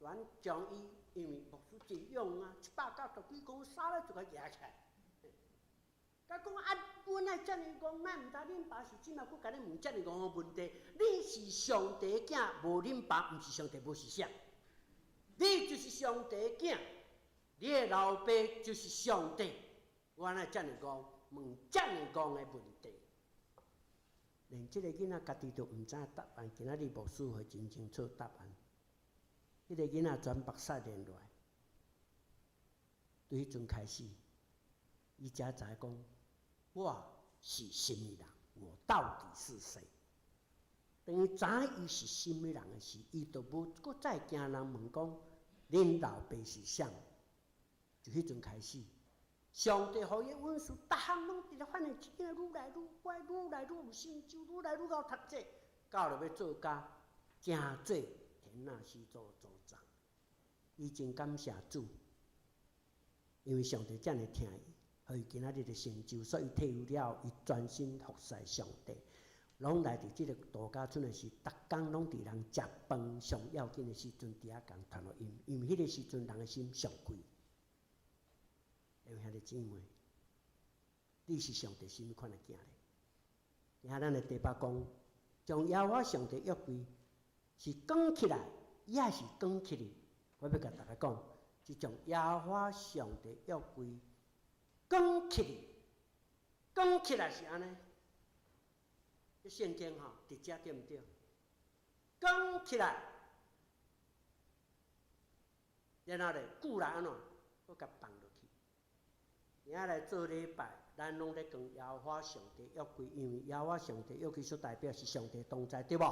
阮將伊，因為牧師真勇啊，190幾公分，啥咧就共舉起來。佮講啊，阮哪遮爾戇，哪毋知恁爸是這馬閣共你問遮爾戇的問題？你是上帝的囝，無恁爸毋是上帝，無是啥？你就是上帝的囝，你的老爸就是上帝。我哪遮爾戇，問遮爾戇的問題，連這個囡仔家己都毋知答案。今仔日牧師會真清楚答案。彼個囡仔全目屎連落來，對彼陣開始，伊才知講我是啥物人，我到底是誰？當伊知影伊是啥物人的時，伊就無閣再驚人問講恁老爸是啥？就彼陣開始，上帝予伊的恩賜，逐項攏佇咧反正這囝愈來愈乖，愈來愈有成就，愈來愈𠢕讀冊，到了欲做甲誠做田納西州州長，伊真感謝主，因為上帝遮爾疼伊，予伊今仔日的成就，所以退休了後，伊專心服侍上帝。攏來佇這個度假村的時，逐工攏佇人食飯上要緊的時陣，佇遐共傳福音，因為彼個時陣人的心上開。兄弟姊妹，你是上帝啥物款的囝咧？今仔咱的題目講，將耶和華上帝約櫃是扛起來，抑是扛起去？我欲共大家講，是將耶和華上帝約櫃扛起去，扛起來是按呢。這聖經吼，佇遮對毋對？扛起來，然後咧，久來按怎？閣共放落去。今仔來做禮拜，咱攏咧扛耶和華上帝約櫃，因為耶和華上帝約櫃所代表是上帝同在，對無？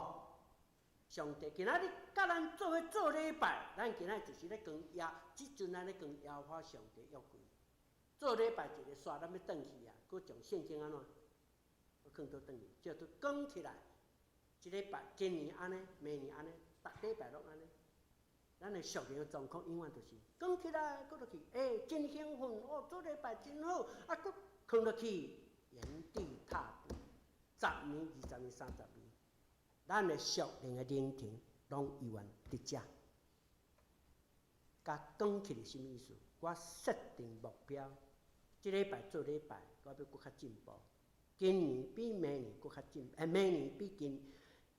上帝今仔日佮咱做伙做禮拜，咱今仔日就是咧扛耶，這陣咱咧扛耶和華上帝約櫃。做禮拜一个煞，咱欲轉去啊，閣將聖經按怎？閣囥倒轉去，叫做扛起來。一禮拜，今年按呢，明年按呢，逐禮拜攏按呢。咱的屬靈的狀況永遠就是扛起來，閣落去，欸，真興奮哦，做禮拜真好，啊，閣囥落去，原地踏步，十年、20年、30年，咱的屬靈的靈程攏猶原佇遮。共扛起來啥物意思？我設定目標，這禮拜做禮拜，我欲閣較進步。今年比明年閣較進，明年比今，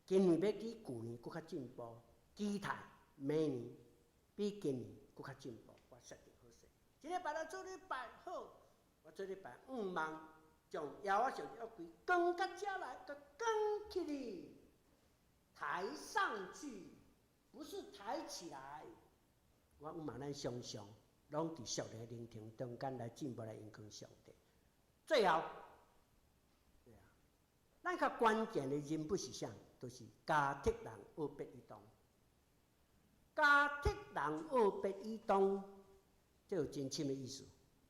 今年欲比舊年閣較進步。期待明年比今年閣較進步。我設定好勢，這禮拜來做禮拜好，我做禮拜向望將耶和華上帝約櫃扛到遮來，共扛起來，抬上去，不是抬起來。我向望咱常常攏佇屬靈靈程中間來進步來榮光上帝。最後，對啊，咱較關鍵的人物是啥？就是迦特人俄別以東。迦特人俄別以東，這有真深的意思。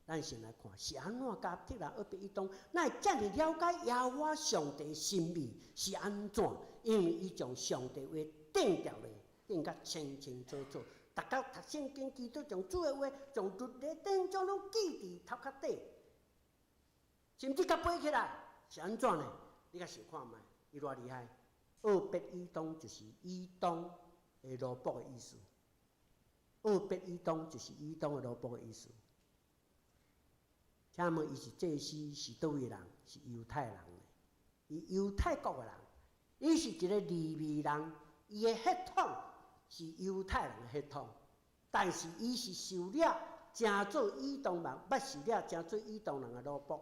咱先來看是按怎迦特人俄別以東，咱會遮爾了解耶和華上帝心意是按怎？因為伊將上帝話釘牢咧，釘甲清清楚楚。逐工讀聖經，祈禱將主的話，將律例典章攏記佇頭殼頂，甚至共背起來，是按怎呢？你較想看覓？伊偌厲害？俄別以東就是以東的奴僕的意思。俄別以東就是以東的奴僕的意思。請問伊是祭司，是佗位人？是猶太人呢？伊猶太國的人，伊是一個利未人，伊的血統是猶太人的血統，但是伊是受了成做以東人，捌受了成做以東人的奴僕。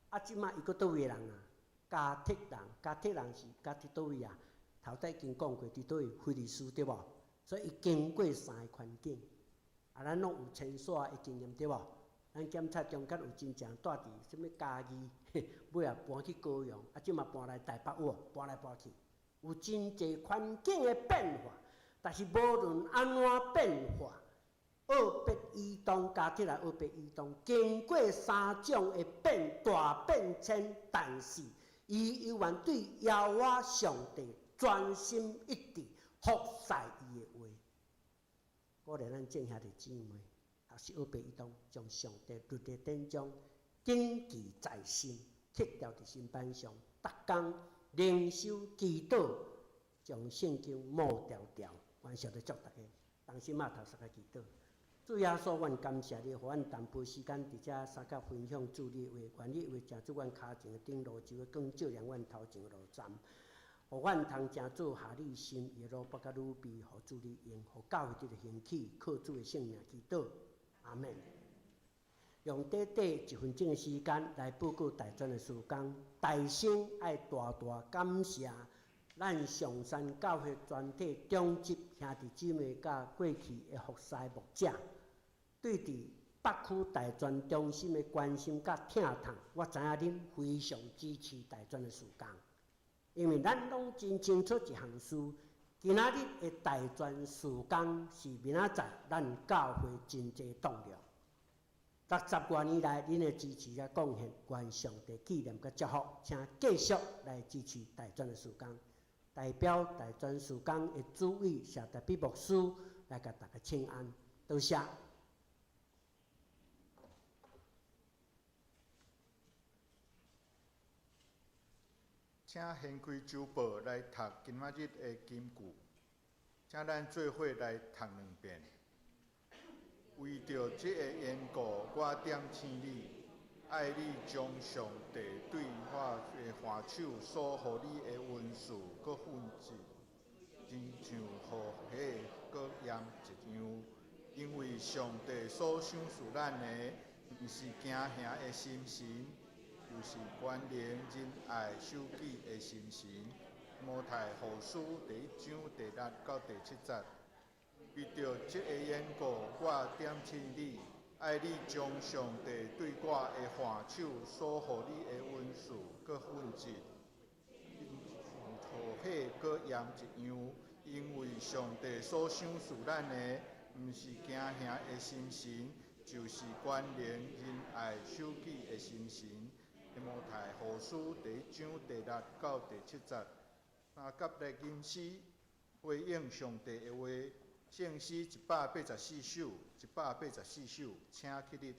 啊，這擺伊閣佗位人啊？迦特人，迦特人是迦特佗位啊？頭拄已經講過，佇佗位非利士對無？所以伊經過三个環境。啊，咱攏有遷徙的經驗對無？咱檢察中間有真濟人住佇啥物嘉義，尾仔搬去高雄，啊，這馬搬來台北有無？搬來搬去，有真濟環境的變化。但是無論按怎變化，俄別以東加起來，俄別以東經過三種的變大變遷，但是伊猶原對耶和華上帝專心一致服侍伊的話。鼓勵咱眾兄弟姊妹，也是俄別以東將上帝律例典章謹記在心，刻牢佇心版上，逐工靈修祈禱，將聖經默牢牢。願上帝祝大家，同心仔頭相共祈禱。主耶穌，阮感謝你，予阮淡薄時間佇遮相佮分享主你的話，願你的話成做阮跤前的頂路石，光照亮阮頭前的路站，予阮通成做合你心意的奴僕佮女婢，予主你用，予教會得著興起，靠主的聖名祈禱，阿們。用短短一分鐘的時間來報告大專的事工，大聲愛大大感謝咱上山教會全體長執兄弟姊妹佮過去的服侍牧者，對佇北區大專中心的關心佮疼痛，我知影恁非常支持大專的事工，因為咱攏真清楚一項事，今仔日的大專事工是明仔載咱教會真濟動力。六十外年來，恁的支持佮貢獻，願上帝紀念佮祝福，請繼續來支持大專的事工。代表大專事工的主委謝達比牧師來共大家請安，多謝。請掀開周報來讀今仔日的金句，請咱做伙來讀兩遍。為著這个緣故，我點醒你，愛你將上帝對我的按手所予你的恩賜閣訓誡，親像雨火閣鹽一樣。因為上帝所賞賜咱的，毋是驚嚇的心神，就是權能、仁愛、守己的心神。提摩太後書第一章第六到第七節。為著這个緣故，我點醒你，愛你將上帝對我的按手所予你的恩賜閣訓誡，親像雨火閣鹽一樣。因為上帝所賞賜咱的，毋是驚嚇的心神，就是權能、仁愛、守己的心神。提摩太後書第一章第六到第七節，相佮來吟詩，回應上帝的話。聖詩184首，184首，請起立。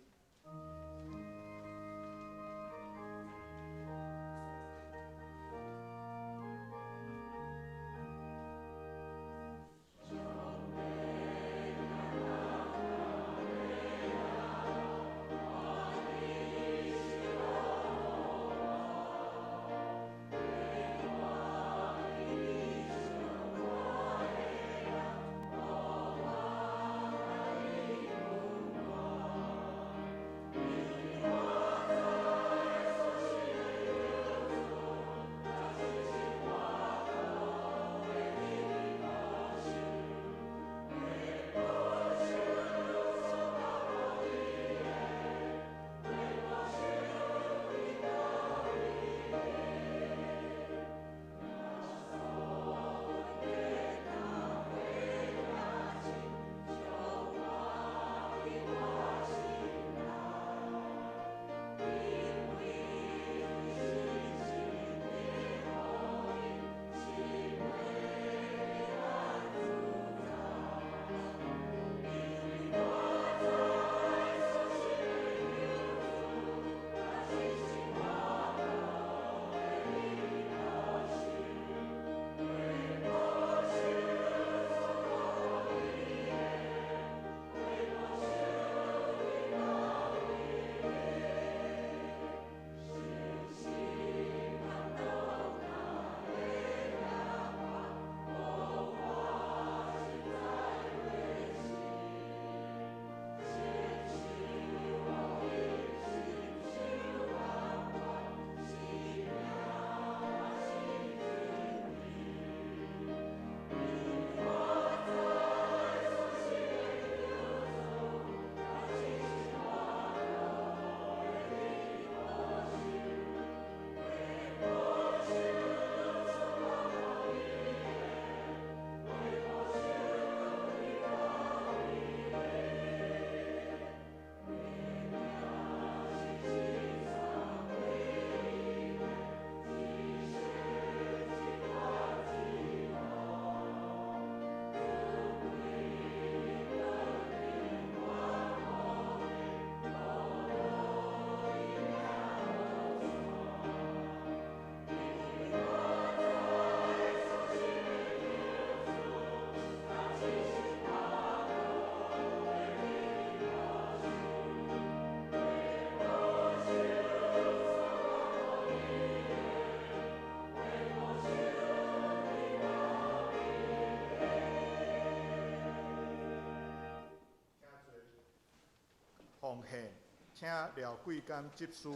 奉獻，請廖桂甘執事、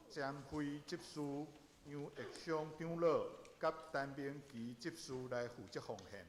詹輝執事、楊玉松長老佮陳明奇執事來負責奉獻。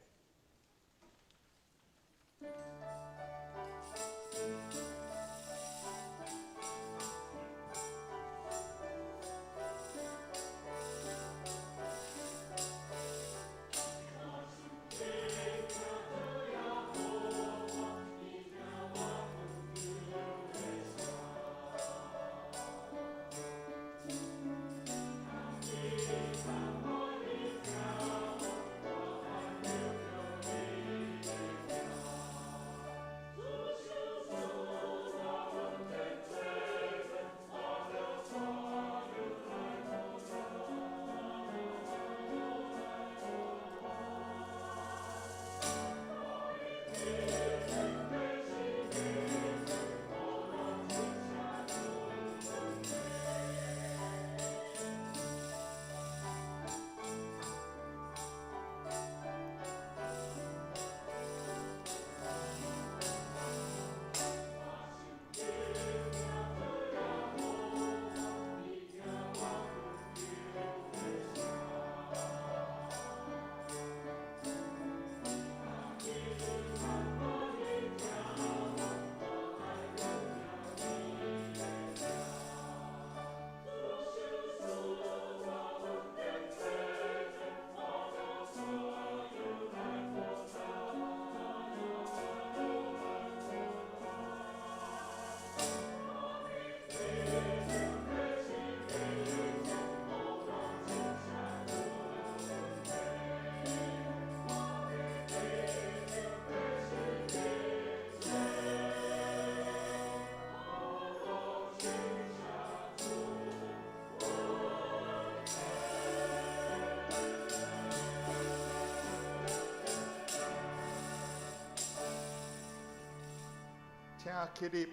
請起立。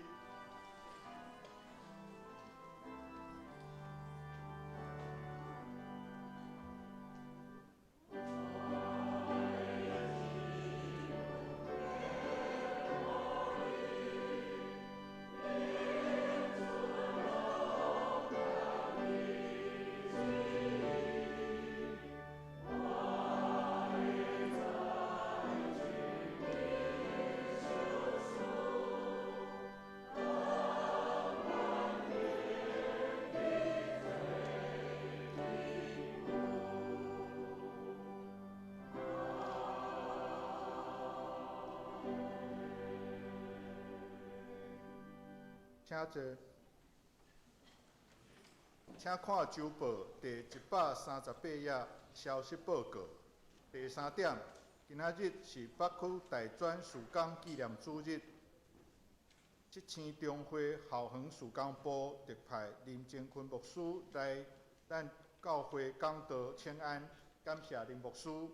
請坐。請看周報第138頁消息報告。第三點，今仔日是北區大專事工紀念主日。七星中會校園事工部特派林正坤牧師來咱教會講道請安，感謝林牧師。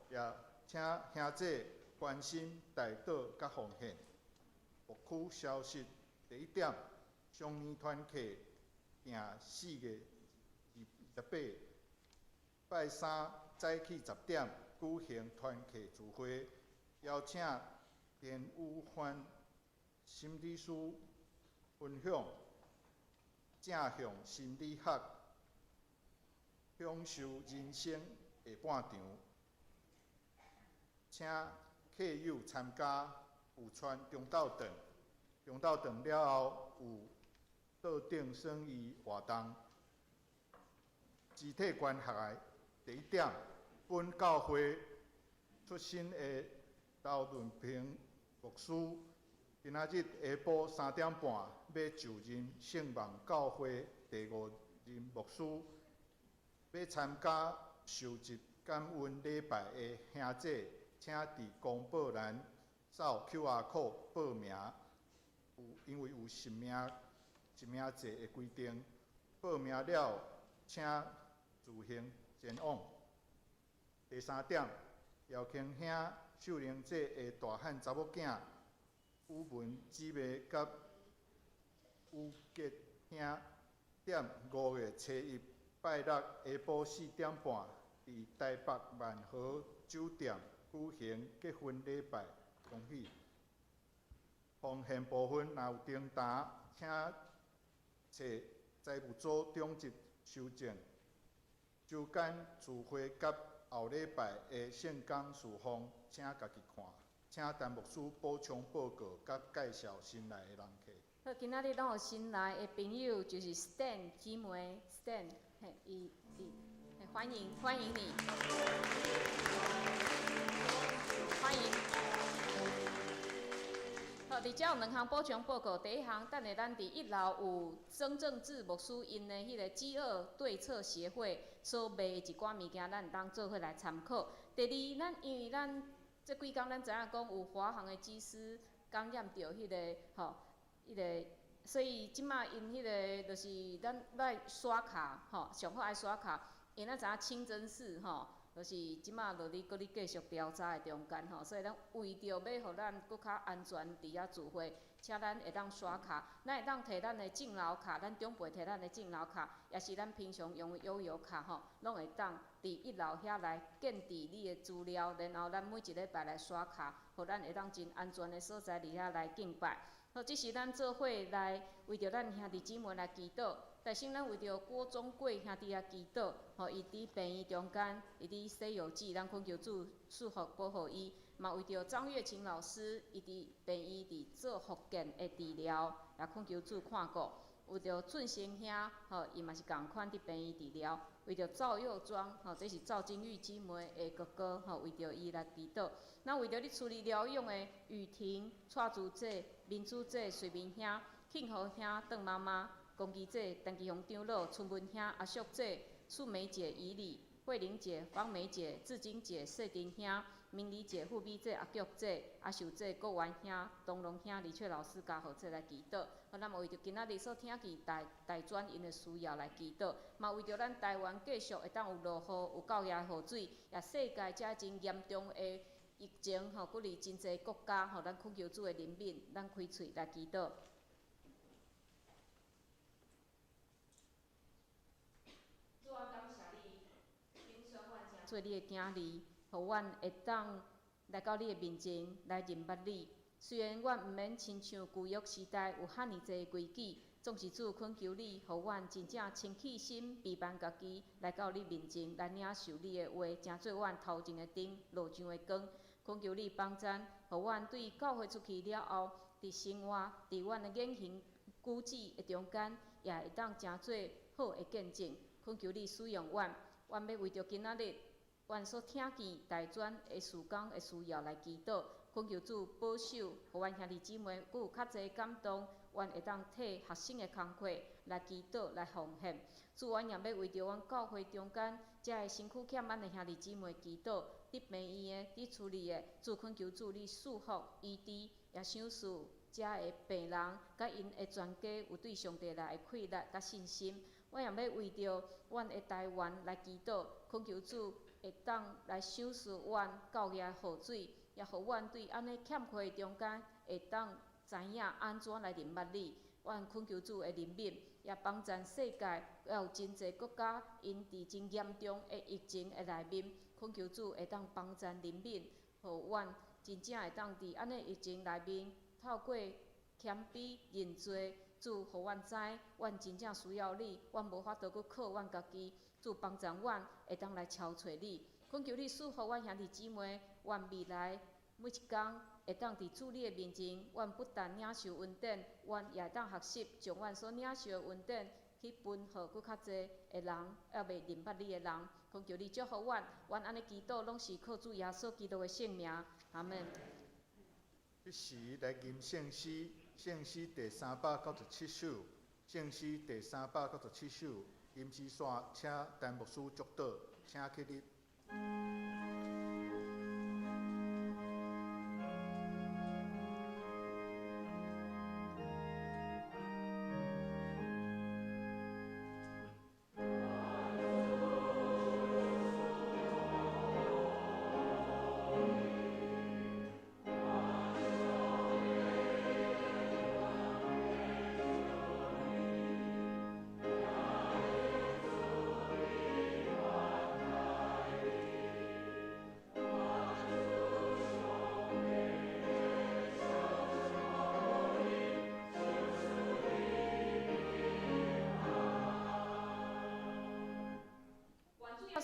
也請兄弟關心代禱佮奉獻。牧區消息第一點，雙年團契定4月28，拜三早起10點舉行團契聚會，邀請田宇帆心理師分享正向心理學，享受人生下半場，請客友參加。有穿中晝頓，中晝頓了後有桌頂生意活動。肢體關懷第一點，本教會出身的劉潤平牧師，今仔日下晡3點半欲就任聖望教會第五任牧師，欲參加受洗感恩禮拜的兄弟，請佇公報欄掃 QR code 報名，有因為有實名制的規定，報名了請自行前往。第三點，姚慶兄秀玲姐的大漢查某囝宇文姊妹佮宇杰兄，踮5月初1拜六下晡4點半，佇台北萬豪酒店舉行結婚禮拜。恭喜！奉獻部分若有訂單，請揣財務組長執修正。周間聚會佮後禮拜的聖工事奉，請家己看。請陳牧師補充報告佮介紹新來的人客。好，今仔日咱有新來的朋友，就是 Stan 姊妹，Stan，嘿，伊伊，歡迎歡迎你，歡迎。好，佇遮有兩項補充報告。第一項，等下咱佇一樓有曾正志牧師𪜶的彼个飢餓對策協會所賣的一寡物件，咱會當做伙來參考。第二，咱因為咱這幾工咱知影講有華航的機師感染著彼个吼，彼个，所以這馬𪜶彼个就是咱愛刷卡吼，上好愛刷卡，因為咱知影清真寺吼，就是這馬落咧閣咧繼續調查的中間吼，所以咱為著欲予咱閣較安全佇遐聚會，請咱會當刷卡，咱會當提咱的敬老卡，咱長輩提咱的敬老卡，抑是咱平常用的悠遊卡吼，攏會當佇一樓遐來建置你的資料，然後咱每一禮拜來刷卡，予咱會當真安全的所在佇遐來敬拜。好，這是咱做伙來為著咱兄弟姊妹來祈禱。但是咱為著郭忠貴兄弟來祈禱，吼，伊佇病院中間，伊佇西遊記，咱懇求主賜福保護伊。嘛為著張月琴老師，伊佇病院佇做復健的治療，也懇求主看顧。為著俊成兄，吼，伊嘛是仝款佇病院治療。為著趙佑莊，吼，這是趙金玉姊妹的哥哥，吼，為著伊來祈禱。咱為著咧處理療養的雨婷、蔡珠姐、民主姐、瑞明兄、慶和兄、鄧媽媽、龚基姐、陳吉雄長老、春文兄、阿淑姐、素梅姐、以禮、慧玲姐、方梅姐、志晶姐、謝丁兄、明麗姐、富美姐、阿玉姐、阿秀姐、郭元兄、東龍兄、李翠老師、嘉豪姐來祈禱。好，咱嘛為著今仔日所聽見大大專𪜶的需要來祈禱，嘛為著咱台灣繼續會當有落雨、有夠額雨水，也世界遮真嚴重的疫情，吼，閣佇真濟國家，吼，咱懇求主的憐憫，咱開喙來祈禱。主啊，感謝你，揀選阮成做你的囝兒，予阮會當來到你的面前來認捌你。雖然阮毋免親像舊約時代有遐爾濟規矩，總是主懇求你，予阮真正清氣心、卑慢家己來到你面前來領受你的話，成做阮頭前的燈、路上的光。懇求你幫贊，予阮對教會出去了後，佇生活、佇阮的言行舉止的中間，也會當成做好的見證。懇求你使用阮，阮欲為著今仔日阮所聽見大專的事工的需要來祈禱，懇求主保守，予阮兄弟姊妹閣有較濟感動，阮會當替學生的工課來祈禱來奉獻。主，阮也欲為著阮教會中間遮个身軀欠阮的兄弟姊妹祈禱，佇病院的、佇厝裡的，主懇求主你賜福醫治，也賞賜遮个病人，佮𪜶的全家有對上帝來的氣力佮信心。阮也欲為著阮的台灣來祈禱，懇求主會當來賞賜阮夠額雨水，也予阮對按呢欠缺的中間會當知影按怎來認捌你。阮懇求主的憐憫，也幫贊世界，猶有真濟國家𪜶佇真嚴重的疫情的內面，懇求主會當幫贊憐憫，予阮真正會當佇按呢疫情內面，透過謙卑認罪，主予阮知，阮真正需要你，阮無法度閣靠阮家己，主幫贊阮會當來朝揣你，懇求你賜福阮兄弟姊妹，願未來每一工會當佇主你的面前，阮不但領受恩典，阮也會當學習將阮所領受的恩典去分予閣較濟的人，猶未認捌你的人。懇求你祝福阮，阮按呢祈禱，攏是靠主耶穌基督的聖名，阿們。彼時來吟聖詩，聖詩第397首，聖詩第397首，吟詩煞，請陳牧師祝禱，請起立。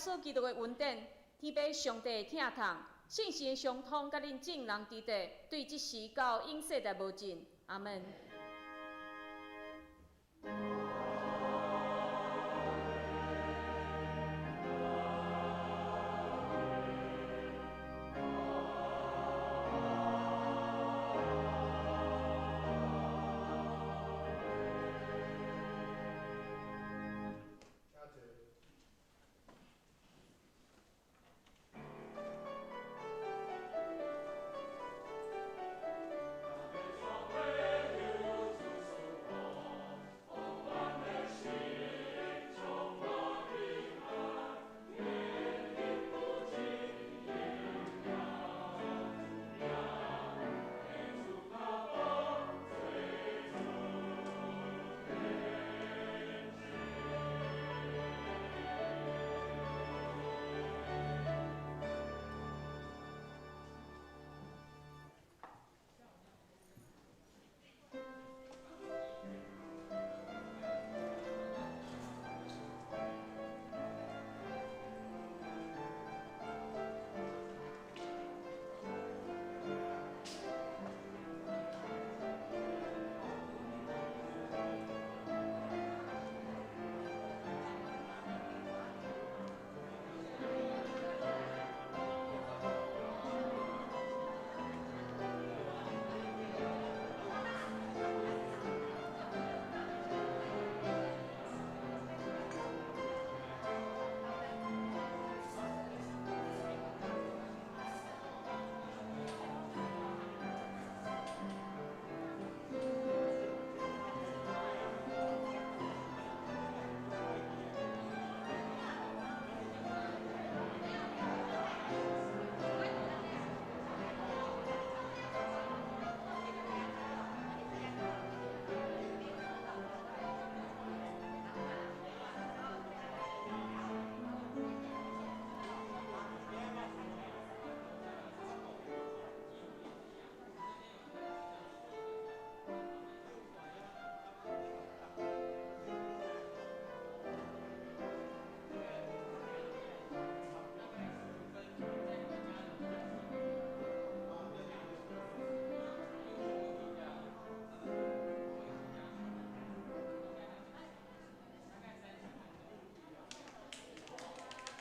穌基督的恩典，天父上帝的疼痛，聖神的相通，佮恁眾人佇佇，對這時到永世代無盡。阿門。